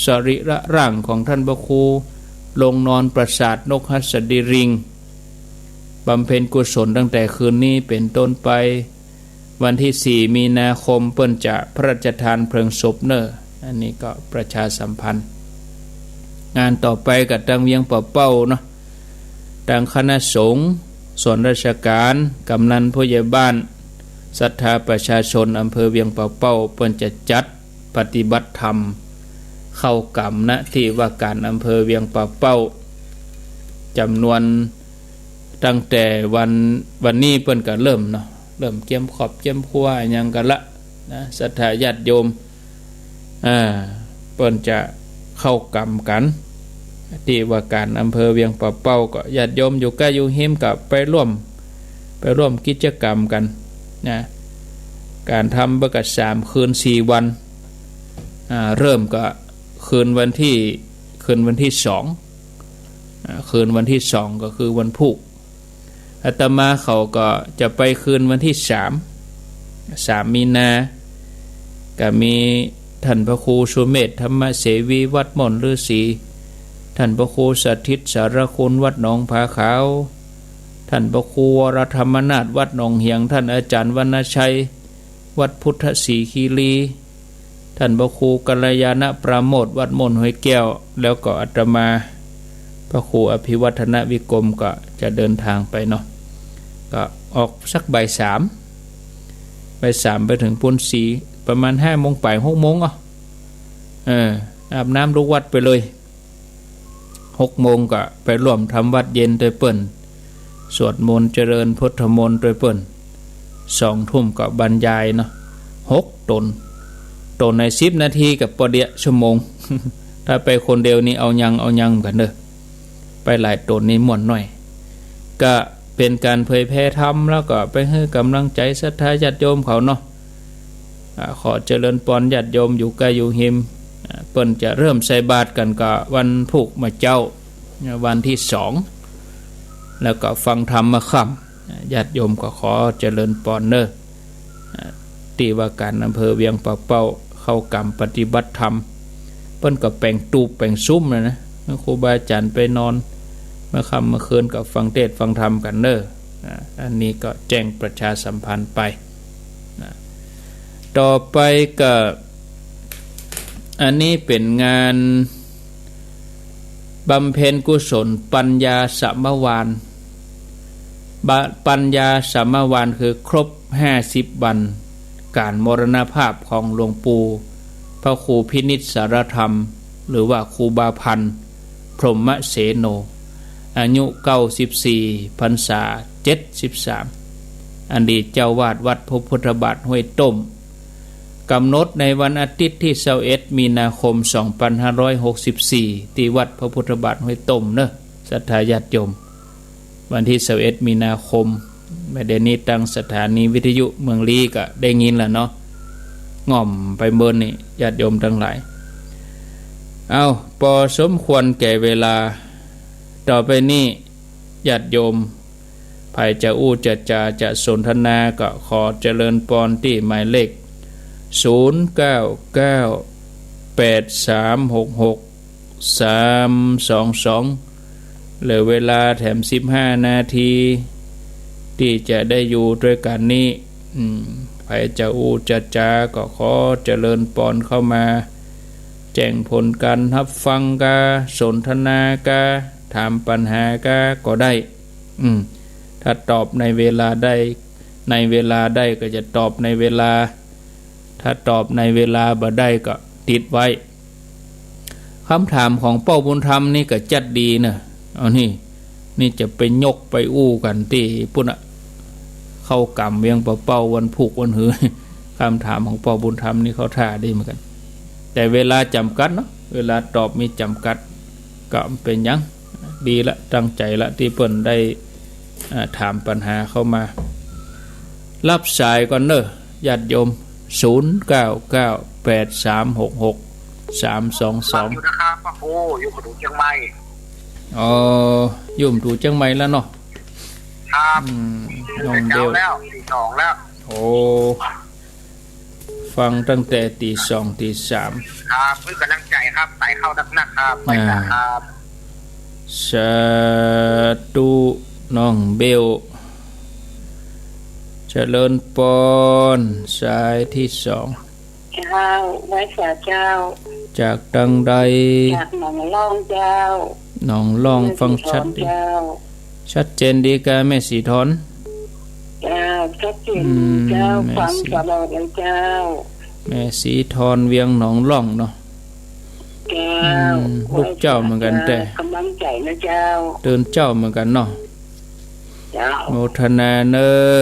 สรีระร่างของต้านพระครูลงนอนปราสาทนกหัสดีลิง บำเพ็ญกุศลตั้งแต่คืนนี้เป๋นต้นไป วันตี้สี่มีนาคมเปิ้นจะพระราชทานเพลิงศพเน่อ อันนี้ก็ประชาสัมพันธ์ งานต่อไปก็ตางเวียงป่าเป้าเนาะ ตางคณะสงฆ์ ส่วนราชการ กำนัน ผู้ใหญ่บ้าน ศรัทธาประชาชนอำเภอเวียงป่าเป้า เปิ้นจะจัดปฏิบัติธรรม เข้ากรรม ณ ตี้ว่าการอำเภอเวียงป่าเป้า จ๋ำนวนตั้งแต่วัน วันนี้เปิ้นก็เริ่มเนาะ เริ่มเกียมครอบเกียมครัวอะหยังกั๋นละนะ ศรัทธาญาติโยม อ่า เปิ้นจะเข้ากรรมกั๋น ตี้ว่าการอำเภอเวียงป่าเป้า ก็ญาติโยมอยู่ใก้อยู่ฮิมก็ไปร่วม ไปร่วมกิจกรรมกั๋นนะ การทำเปิ้นก็สามคืนสี่วัน อ่า เริ่มก็คืนวันตี้ คืนวันตี้สอง อ่า คืนวันตี้สองก็คือวันพูก อาตมาเขาก็จะไปคืนวันตี้สาม สามมีนา ก็มีต้านพระครูสุเมธ ธรรมเสวี วัดม่อนฤาษี ต้านพระครูสถิตสารคุณ วัดหนองผาขาว ต้านพระครูวรธรรมนาถ วัดหนองเหียง ต้านอาจ๋ารย์วรรณชัย วัดพุทธศรีคีรี ต้านพระครูกัลยาณปราโมทย์ วัดม่อนห้วยแก้ว แล้วก็อาตมา พระครูอภิวัฒนวิกรม ก็จะเดินทางไปเนาะ ก็ออกสักบ่ายสาม บ่ายสามไปเถิงปูนศรี ประมาณห้าโมงป๋าย หกโมง อ่ะ เออ อาบน้ำลุกวัดไปเลย หกโมงก็ไปร่วมทำวัตรเย็นตวยเปิ้น สวดมนต์เจริญพุทธมนต์ตวยเปิ้น สองทุ่มก็บรรยายเนาะ หกต๋น ต๋นไหนสิบนาทีก็ปอเดียะชั่วโมง ถ้าไปคนเดียวนี่เอายัง เอายังกั๋นเน่อ ไปหลายต๋นนี่ม่วนหน้อย ก็เป๋นการเผยแผ่ธรรม แล้วก็ไปหื้อกำลังใจ๋ศรัทธาญาติโยมเขาเนาะ อ่า ขอเจริญปอนญาติโยมอยู่ใก้อยู่ฮิม อ่า เปิ้นจะเริ่มใส่บาตรกั๋นก็วันพูกเมื่อเจ๊า วันตี้สอง แล้วก็ฟังธรรมเมื่อค่ำ อ่า ญาติโยมก็ขอเจริญปอนเน่อ อ่า ตี้ว่าการอำเภอเวียงป่าเป้า เข้ากรรมปฏิบัติธรรม เปิ้นก็แป๋งตูบแป๋งซุมนะนะ ครูบาอาจ๋ารย์ไปนอน เมื่อค่ำเมื่อคืนก็ฟังเทศน์ฟังธรรมกั๋นเน่อ อ่า อันนี้ก็แจ้งประชาสัมพันธ์ไป นะ ต่อไปก็ อันนี้เป๋นงานบำเพ็ญกุศลปัญญาสมวาน บะ- ปัญญาสมวานคือครบห้าสิบวัน ก๋านมรณภาพของหลวงปู่พระครูพินิจสารธรรม หรือว่าครูบาพันธ์ พรหมเสโน อายุเก้าสิบสี่พรรษา เจ็ดสิบสาม อดีตเจ้าวาดวัดพระพุทธบาทห้วยต้ม ก๋ำหนดในวันอาทิตย์ตี้ซาวเอ็ดมีนาคมสองปันห้าร้อยหกสิบสี่ ตี้วัดพระพุทธบาทห้วยต้มเนาะ ศรัทธาญาติโยม วันตี้ซาวเอ็ดมีนาคม บ่าเดี่ยวนี้ตางสถานีวิทยุเมืองลี้ก็ได้ยินแล้วเนาะ ง่อมไปเมินนี่ ญาติโยมตังหลาย เอ้า ปอสมควรแก่เวลา ต่อไปนี้ ญาติโยม ใผจะอู้จะจ๋าจะสนทนาก็ขอเจริญปอนตี้หมายเลข ศูนย์เก้าเก้า แปดสามหกหก สามสองสอง เหลือเวลาแถมสิบห้านาที ตี้จะได้อยู่ตวยกั๋นนี้ อืม ใผจะอู้จะจ๋าก็ขอเจริญปอนเข้ามา แจ้งผลก๋านฮับฟังกา สนทนากา ถามปัญหากาก็ได้ อืม ถ้าตอบในเวลาได้ ในเวลาได้ก็จะตอบในเวลา ถ้าตอบในเวลาบ่ได้ก็ติดไว้ กำถามของป้อบุญธรรมนี่ก็จัดดีเนาะ เอานี่ นี่จะไปยกไปอู้กั๋นตี้ปู๊นน่ะ เข้ากรรมเวียงป่าเป้าวันพูกวันหือ กำถามของป้อบุญธรรมนี่เข้าท่าดีเหมือนกั๋น แต่เวลาจ๋ำกัดเนาะ เวลาตอบมีจ๋ำกัด ก็บ่เป๋นหยัง ดีละ ตั้งใจ๋ละ ตี้เปิ้นได้ อ่า ถามปัญหาเข้ามา ฮับสายก่อนเนาะ ญาติโยม ศูนย์เก้าเก้า แปดสามหกหก สามสองสอง ฟังอยู่นะครับ พระครู อยู่ประตู๋เจียงใหม่ อ๋อ อยู่ประตู๋เจียงใหม่แล้วเนาะ ครับ อืม น้องเบล เช้าแล้ว ตีสองแล้ว โอ้ ฟังตั้งแต่ตีสองตีสาม ครับ เพื่อก๋ำลังใจ๋ครับ สายเข้านักๆ ครับ ไป อ่า ครับ สาธุ น้องเบล เจริญปอน สายตี้สอง เจ้า ไหว้สาเจ้า จากตังใด จากหนองล่องเจ้า หนองล่อง แม่สีทอน ฟังชัดดี เจ้า ชัดเจนดีกา แม่สีทอน เจ้า ชัดเจนดีเจ้า อืม ฟังตลอดเลยเจ้า แม่สีทอน เวียงหนองล่องเนาะ เจ้า อืม ลุกเจ๊าเหมือนกั๋นแต๊ ก๋ำลังใจ๋นะเจ้า ตื่นเจ๊าเหมือนกั๋นเนาะ เจ้า โมทนาเน่อ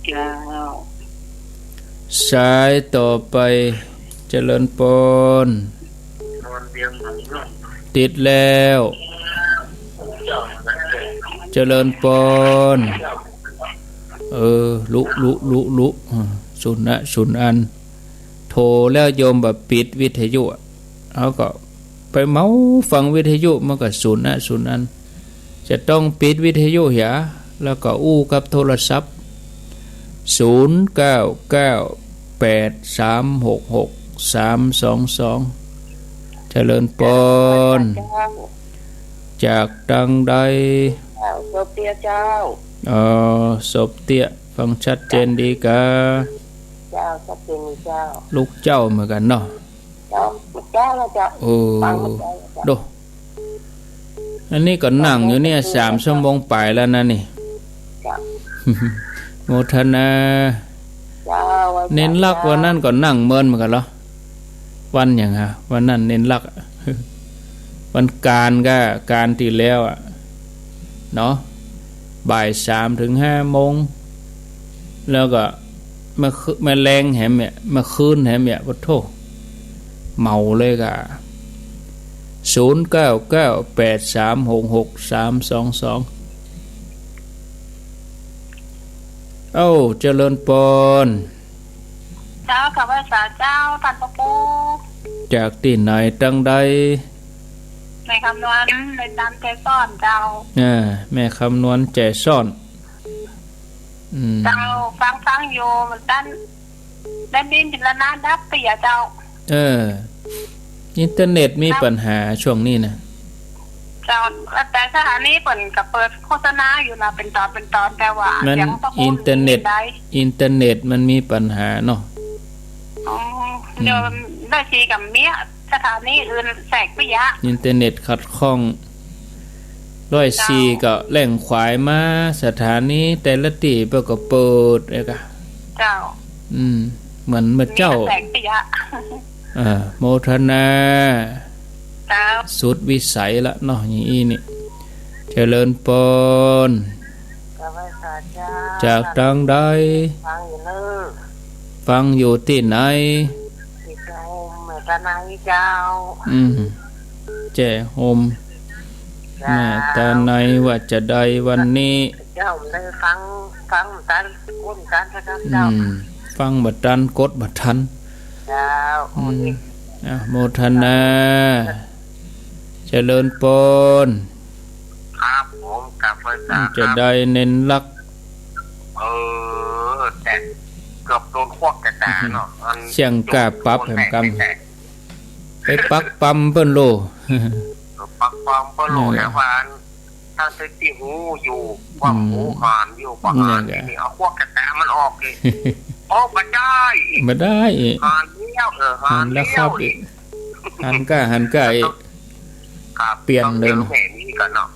เจ้า สายต่อไป เจริญปอน ติดแล้ว เจริญปอน เออ ลุ ลุ ลุ ลุ สุนนะ สุนอัน โทรแล้วโยมบ่ปิดวิทยุอะ เฮาก็ไปเมาฟังวิทยุ มันก็สุนนะ สุนอัน จะต้องปิดวิทยุเหีย แล้วก็อู้กับโทรศัพท์ ศูนย์เก้าเก้า แปดสามหกหก สามสองสอง เจริญปอน เจ้า จากตังใด เจ้า โซเปียเจ้า อ๋อ โซเปีย ฟังชัดเจนดีกา เจ้า ชัดเจนดีเจ้า ลุกเจ๊าเหมือนกั๋นเนาะ เจ้า เจ้า เจ้า โอ้ ฟังเจ้า เจ้า โด อันนี้ก็นั่งอยู่เนี่ย สามชั่วโมงปลายแล้วนะนี่ เจ้า โมทนา เจ้า เณรลักษณ์วันนั้นก็นั่งเมินเหมือนกั๋นเหรอ วันหยังฮะ วันนั้นเณรลักษณ์อะ วันก๋านก็ก๋านตี้แล้วอะ เนาะ บ่ายสามเถิงห้าโมง แล้วก็ มาคืน มาแลงแหมเนี่ย มาคืนแหมเนี่ย ปะโธ่ เมาเลยกา ศูนย์เก้าเก้า แปดสามหกหก สามสองสอง เอ้า เจริญปอน เจ้า ข้าพเจ้า เจ้า ต้านพระครู จากตี้ไหนตังใด แม่คำนวณ ในตามใจซ่อนเจ้า อ่า แม่คำนวณใจซ่อน อืม เจ้า ฟังฟังอยู่ มันตัน ได้ยินเป็นระนาดับไปอย่าเจ้า เออ อินเทอร์เน็ตมีปัญหาช่วงนี้นะ เจ้า แต่สถานีเปิ้นก็เปิดโฆษณาอยู่นะ เป็นตอนเป็นตอน แต่ว่า มัน เสียงบ่ค่อย อินเทอร์เน็ต ได้ อินเทอร์เน็ตมันมีปัญหาเนาะ อ๋อ อืม เดี๋ยวได้สีกับเมีย สถานีอื่นแสกไปยะ อินเทอร์เน็ตขัดข้อง ร้อยสี่ เจ้า ก็แล่งขวายมา สถานีแต่ละตี้เปิ้นก็เปิดเอกอะ เจ้า อืม เหมือนเมื่อเจ๊า มีแต่แสกไปยะ อ่า โมทนา เจ้า สุดวิสัยละเนาะ อย่างอี้นี่ เจริญปอน เจ้า จากตางใด ฟังอยู่เน่อ ฟังอยู่ตี้ไหน ตี้แจ้ห่มแม่ตาไนเจ้า อืม แจ้ห่ม เจ้า แม่ตาไนว่าจะใดวันนี้ เจ้า บ่ได้ฟัง ฟังบ่ตัน ก้นตันเจ้า อืม ฟังบ่ตัน กดบ่ตัน เจ้า อืม โอ้ย อ่ะ โมทนา เจริญปอน ครับผม กราบไหว้สา จะได้เน้นลัก เออ แต่เกือบโดนควักกระดาเนาะ อัน เสียงก้าปั๊บแหมกำ ไปปักปั๊มเปิ้นโล ปักปั๊มเปิ้นโล นั่นแหละ แต่ว่าอัน ตั้งสติหูอยู่ ว่า อืม หูหานอยู่ ว่าหาน นั่นแหละ นี่ เอาควักกระดามันออกอีก โอ้ บ่ได้อีก บ่ได้อีก หานแล้ว เออ หานแล้ว หานแล้วครับ อีก หันก้า หันก้าอีก ครับ เปลี่ยนเลย ต้องเติมแหมนี้ก่อนเนาะ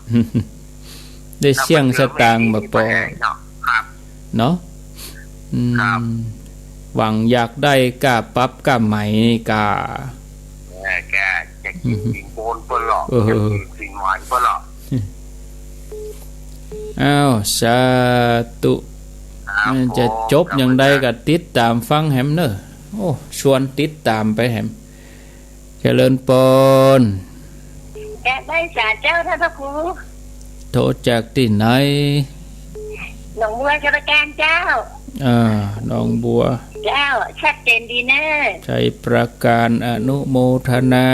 ได้เสี้ยงสตางค์บ่ปอ ครับ เนาะ อืม ครับ หวังอยากได้ก้าปั๊บก้าไหมนี่ก้า เออ แกจะกิน อืม สินบนเปิ้นหรอ เออ จะกินสินไหวเปิ้นหรอ อ้าว สาธุ ครับ มันจะ ผม จบอย่างใดก็ติดต๋ามฟังแหมเน่อ โอ้ ชวนติดต๋ามไปแหม เจริญปอน กราบไหว้สาเจ้าท่านพระครู โทรจากตี้ไหน หนองบัวชัยปราการเจ้า อ่า หนองบัว เจ้า ชัดเจนดีเน่อ ชัยปราการ อนุโมทนา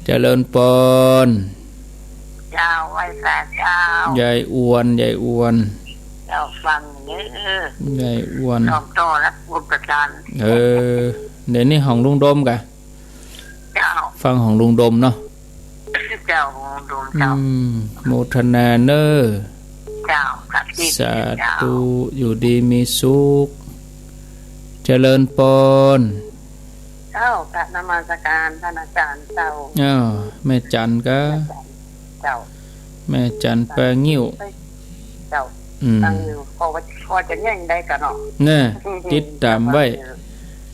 เจริญปอน เจ้า ไหว้สาเจ้า ยายอวน ยายอวน เจ้า ฟังเน่อ ยายอวน น้อมต่อรับบุญประทาน เออ เดี๋ยวนี้ของลุงดมกะ เจ้า ฟังของลุงดมเนาะ เจ้า ของลุงดมเจ้า อืม โมทนาเน่อ เจ้า ครับ สาธุ เจ้า อยู่ดีมีสุข เจริญปอน เจ้า กราบนมัสการท่านอาจารย์เจ้า อ้าว แม่จันกะ เจ้า แม่จันปางิ้ว เจ้า อืม ตั้งอยู่ ก็ว่า ก็จะแย่งได้กันเนาะ แน่ ติดต๋ามไว้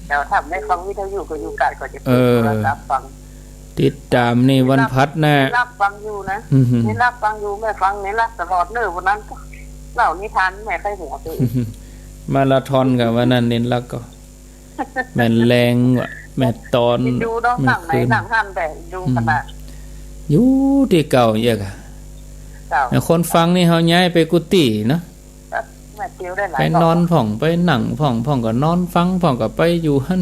เจ้า ถ้าได้ฟังวิทยุก็อยู่ไกลก็จะเปิด เออ โทรศัพท์ฟัง ติดต๋ามนี่วันพัดนะ รับฟังอยู่นะ อืม นี่รับฟังอยู่ แม่ฟังนี่รับตลอดเน่อ วันนั้นก็เล่านิทานแม่ใคร่หัวตัวเอง มาราธอนกับวันนั้นเน้นลักก็ แม่นแลงว่ะ แม่ตอน ดูเนาะ แม่ นั่งไหน คืน นั่งหั้นแต่ดู อืม ขนาด อยู่ตี้เก่าเยียะกะ เจ้า แต่คนฟังนี่เฮาย้ายไปกุฏิเนาะ แม่เตียวได้หลาย ไปนอนพ่อง ไปนั่งพ่อง พ่องก็นอนฟัง พ่องก็ไปอยู่หั้น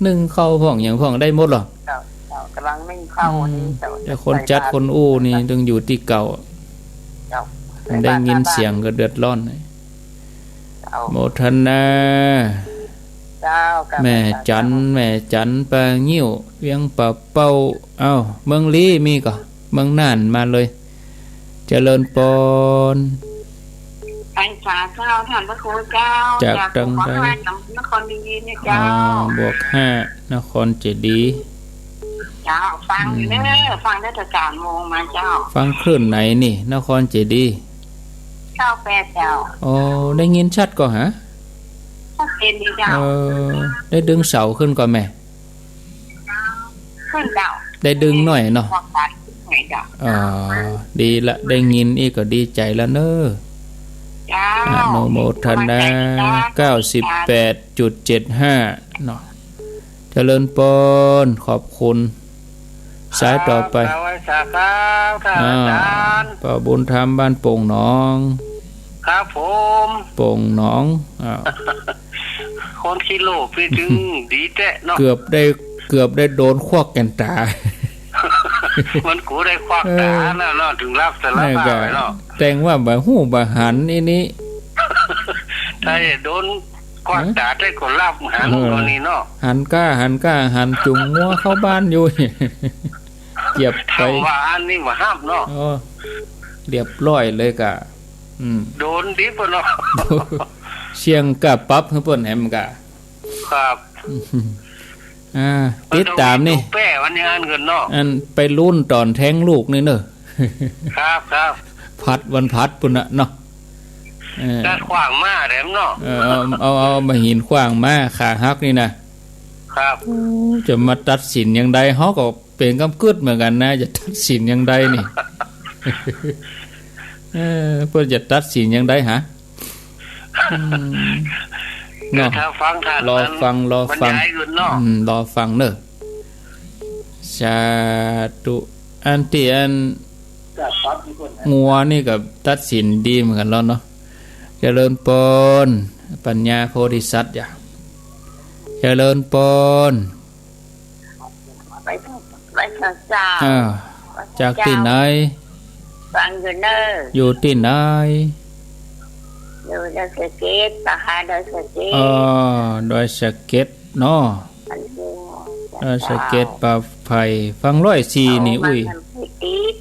นึ่งข้าวพ่อง หยังพ่องได้หมดหรอ เจ้า เจ้า กำลังนึ่งข้าว อืม นี่เจ้า แต่คนจัดคนอู้นี่ต้องอยู่ตี้เก่า เจ้า ได้ยินเสียงก็เดือดร้อน เจ้า โมทนา เจ้า แม่จัน แม่จันปางิ้ว เวียงป่าเป้า เอ้า เมืองลี้มีก่อ เมืองน่านมาเลย เจริญปอน ไหว้สาเจ้า ท่านพระครูเจ้า จาก จากตางใด นครพิงค์เนี่ยเจ้า อ๋อ บวกห้า นครเจดีย์ เจ้า ฟังอยู่เน่อ อืม ฟังได้แต่สามโมงมาเจ้า ฟังคลื่นไหนนี่ นครเจดีย์ เก้าแปด เจ้า อ๋อ ได้ยินชัดก่อฮะ ชัดเจนดีเจ้า เออ ได้ดึงเสาขึ้นก่อแม่ ขึ้นเจ้า ได้ดึงหน่อยเนาะ ความดันขึ้นหน่อยเจ้า อ๋อ ดีละ ได้ยินอี้ก็ดีใจ๋ละเน่อ เจ้า อนุโมทนา เก้าสิบแปดจุดเจ็ดห้า เนาะ เจริญปอน ขอบคุณ สายต่อไป ครับ กราบไหว้สาครับ ท่านอาจารย์ อ่า ป้อบุญธรรมบ้านโป่งหนอง ครับผม โป่งหนอง อ้าว คนขี้โลภนี่ตึงดีแต๊เนาะ เกือบได้ เกือบได้โดนควักแก่นต๋า มันกูได้ควักต๋า เออ น่ะเนาะ ถึงรับสารภาพเนาะ แต๊งว่าบ่ฮู้บ่หันอี้นี่ ถ้าโดนควักต๋าแต๊ก็รับหัน เออ กว่านี้เนาะ หันก้า หันก้า หันจุงงัวเข้าบ้านอยู่ เจียบไป ถ้าว่าอันนี้บ่ฮับเนาะ โอ้ เรียบร้อยเลยกะ อืม โดนดิบอะเนาะ เสี้ยงก้าปั๊บหื้อเปิ้นแหมกะ ครับ อ่า ติดต๋ามนี่ แป้วันนี้อันเงินเนาะ อันไปลุ้นต๋อนแต๊งลูกนี่เน่อ ครับ ครับ พัดวันพัดปุ้นน่ะเนาะ เออ จะขว้างมาแหมเนาะ เออ เอา เอา เอาบ่าหินขว้างมา ขาหักนี่นะ ครับ โอ้ จะมาตัดสินอย่างใด เฮาก็เป๋นกำกึ๊ดเหมือนกั๋นนะ จะตัดสินอย่างใดนี่ เออ เปิ้นจะตัดสินอย่างใดหา อืม เนาะ ถ้าฟังค่ะ รอฟัง มัน รอฟัง บรรยายอื่นเนาะ อืม รอฟังเน่อ สาธุ อันตี้อัน งัวนี่ก็ตัดสินดีเหมือนกั๋นแล้วเนาะ เจริญปอน ปัญญาโพธิสัตว์จ้ะ เจริญปอน ไหว้พระเจ้า อ่า จากตี้ไหน ฟังอยู่เน่อ อยู่ตี้ไหน อยู่ดอยสะเก็ด ป่าฮาดอยสะเก็ด อ๋อ ดอยสะเก็ดเนาะ อันนี้ ดอยสะเก็ด ป่าไผ่ ฟังร้อยสี่นี่ เอา อุ้ย มันไม่ติด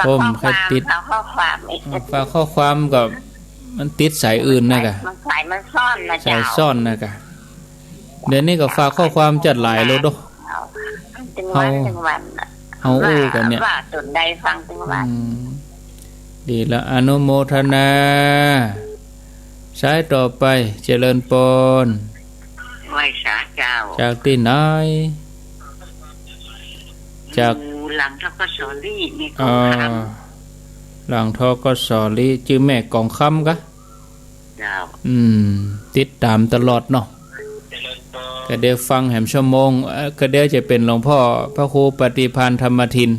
ผมเคยติด ฝากข้อความ ฝากข้อความอีก อ่า ฝากข้อความก็ มันติดสายอื่นนะกะ มันสายมันซ่อนนะเจ้า สายซ่อนนะกะ เดี๋ยวนี้ก็ฝากข้อความจัดหลายแล้วเนาะ เอา ตึงวัน เฮา ตึงวันน่ะ เฮาอู้กั๋นเนี่ย ว่า ว่าต๋นใดฟังตึงวัน อืม ดีละ อนุโมทนา สายต่อไป เจริญปอน ไหว้สาเจ้า จากตี้ไหน จาก อยู่หลัง ธ.ก.ส.ลี แม่กองคำ อ่า หลัง ธ.ก.ส.ลี จื้อแม่กองคำกะ เจ้า อืม ติดต๋ามตลอดเนาะ ก็เดี๋ยวฟังแหมชั่วโมง เอ่อ ก็เดี๋ยวจะเป๋นหลวงพ่อพระครูปฏิภาณธรรมทิน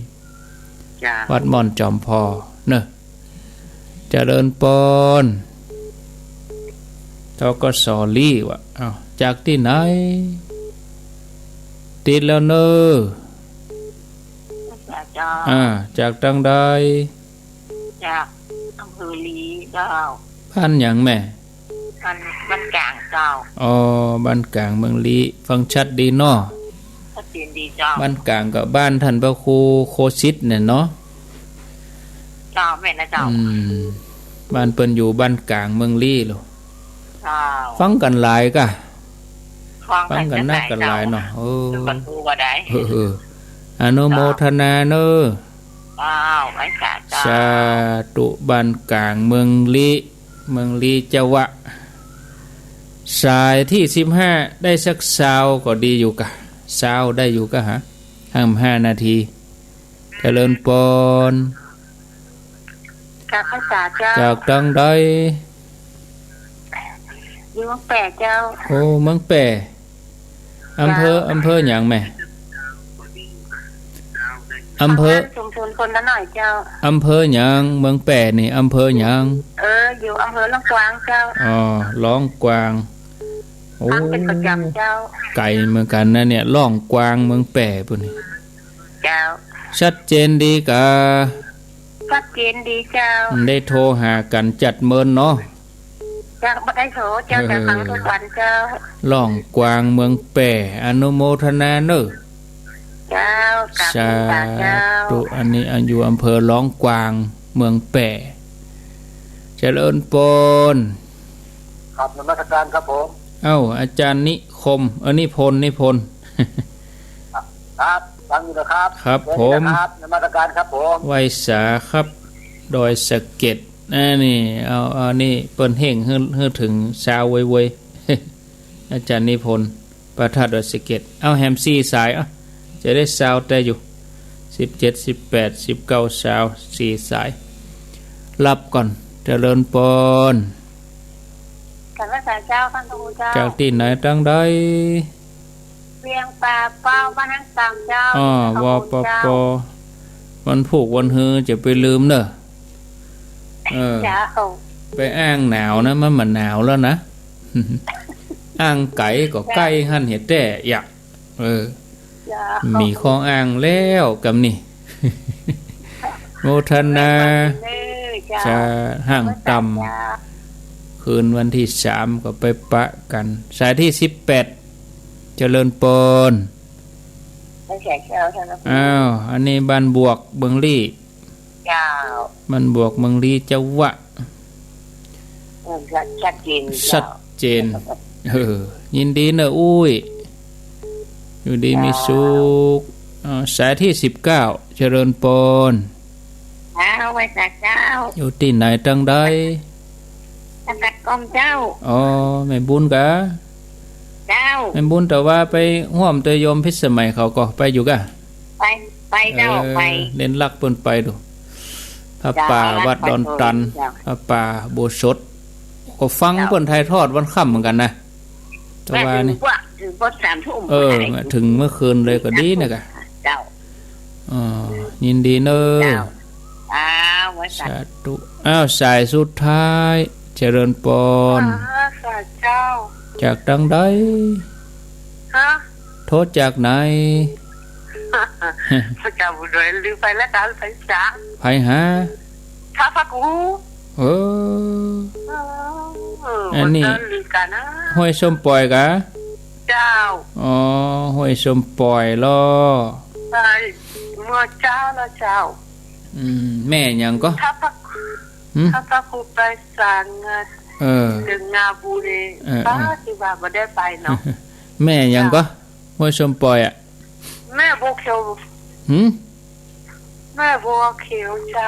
เจ้า วัดม่อนจอมพอเนอะ เจริญปอน ธ.ก.ส.ลี วะ อ้าว จากตี้ไหน ติดแล้วเนอะ เจ้า อ่า จากตางใด จากอำเภอลีเจ้า บ้านหยังแม่ บ้าน บ้านก๋างเจ้า อ๋อ บ้านก๋างเมืองลี ฟังชัดดีเนาะ ชัดเจนดีเจ้า บ้านก๋างก็บ้านต้านพระครูโคสิตเนี่ยเนาะ เจ้า แม่นนะเจ้า อืม บ้านเปิ้นอยู่บ้านก๋างเมืองลีโล เจ้า ฟังกั๋นหลายกะ ฟังกั๋น ฟังกั๋นนักกั๋นหลายเนาะ เออ เออ อนุโมทนาเนอะ อ้าว ไหว้สาเจ้า สาธุ บ้านก๋างเมืองลี เมืองลีเจ้าวะ สายตี้สิบห้า ได้สักซาวก็ดีอยู่กะ ซาวได้อยู่กะหา ห้า ห้านาที เจริญปอน กราบไหว้สาเจ้า จากตางใด อยู่เมืองแป้เจ้า โอ้ เมืองแป้ อำเภอ เจ้า อำเภอหยังแม่ อำเภอ อำเภอชุมชนคนละหน่อยเจ้า อำเภอหยัง เมืองแป้นี่ อำเภอหยัง เออ อยู่อำเภอหลองกวางเจ้า อ๋อ หลองกวาง โอ้ ฟังเป๋นประจ๋ำเจ้า ไก๋เหมือนกั๋นนะเนี่ย หลองกวาง เมืองแป้ปู้นนี่ เจ้า ชัดเจนดีกะ ชัดเจนดีเจ้า ได้โทรหากั๋นจัดเมินเนาะ เจ้า บ่ได้โทรเจ้า เออ แต่ฟังทุกวันเจ้า หลองกวางเมืองแป้ อนุโมทนาเนอะ เจ้า กราบไหว้สาเจ้า สาธุ อันนี้อยู่อำเภอหลองกวาง เมืองแป้ เจริญปอน ครับ นมัสการครับผม เอ้า อาจารย์นิคม เออ นิพนธ์ นิพนธ์ ครับ ฟังอยู่นะครับ ครับ เชิญนะครับ ผม นมัสการครับผม ไหว้สาครับ ดอยสะเก็ด อันนี้ เอา เอา นี่เปิ้นเฮ่งหื้อ หื้อเถิงซาวเว้ยๆ อาจารย์นิพนธ์ พระธาตุดอยสะเก็ด เอาแหมสี่สาย เอ้า จะได้ซาวแต่อยู่ สิบเจ็ด สิบแปด สิบเก้า ซาว สี่สาย รับก่อน เจริญปอน กราบไหว้สาเจ้า ท่านพระครูเจ้า จากตี้ไหนตางใด เวียงป่าเป้า บ้านฮักสามเจ้า อ้อ วปป เจ้า วันพูกวันฮือจะไปลืมเน่อ เออ เจ้า ไปอ้างหนาวนะ มันบ่หนาวแล้วนะ อ้างไก๋ก็ใก้หั้นเหียแต๊อะ เออ เจ้า มีข้ออ้างแล้วกำนี้ โมทนา เจ้า จะห้างต่ำ เจ้า คืนวันตี้สามก็ไปปะกั๋น สายตี้สิบแปด เจริญปอน ไม่ใช่เจ้า ท่านพระครู อ้าว อันนี้บ้านบวกเมืองลี้ เจ้า บ้านบวกเมืองลี้เจ้าวะ เออ ชัด ชัดเจนเจ้า ชัดเจน เออ ยินดีเน่ออุ้ย อยู่ดีมีสุข เจ้า อ่า สายตี้สิบเก้า เจริญปอน เจ้า ไหว้สาเจ้า อยู่ตี้ไหนตางใด สังกัดกรมเจ้า อ๋อ แม่บุญกะ เจ้า แม่บุญ แต่ว่าไปฮ่วมตวยโยมพิสมัยเขาก่อ ไปอยู่กะ ไป ไปเจ้า เออ ไป เล่นลักเปิ้นไปดู ไป ผ้าป่าวัดดอนตัน เจ้า ผ้าป่าอุโบสถ ก็ฟัง เจ้า เปิ้นถ่ายทอดวันค่ำเหมือนกั๋นนะ แต่ว่านี่ แม่เถิงกว่า เถิงกว่าสามทุ่ม เออ แม่เถิงเมื่อคืนเลยก็ดีนะกะ เจ้า อ๋อ ยินดีเน่อ เจ้า อ้าว ไว้สัก สาธุ อ้าว สายสุดท้าย เจริญปอน อ่า สาธุเจ้า จากตางใด ฮะ โทรจากไหน พระเจ้าบุญด้วย ลืมไปแล้วกัน ไปสา ไปหา ท่าพระครู เออ เออ อันนี้ วันนั้นลืมกันนะ ห้วยส้มป่อยกะ เจ้า อ๋อ ห้วยส้มป่อยลอ ใช่ เมื่อเจ้าแล้วเจ้า อืม แม่หยังก็ ท่าพระ หืม ท่าพระครูไปสร้างงาน เออ เถิงงาบุรี เออ ป้า เออ ที่ว่าบ่ได้ไปเนาะ แม่หยังก็ เจ้า ห้วยส้มป่อยอะ แม่บัวเขียว หืม แม่บัวเขียวเจ้า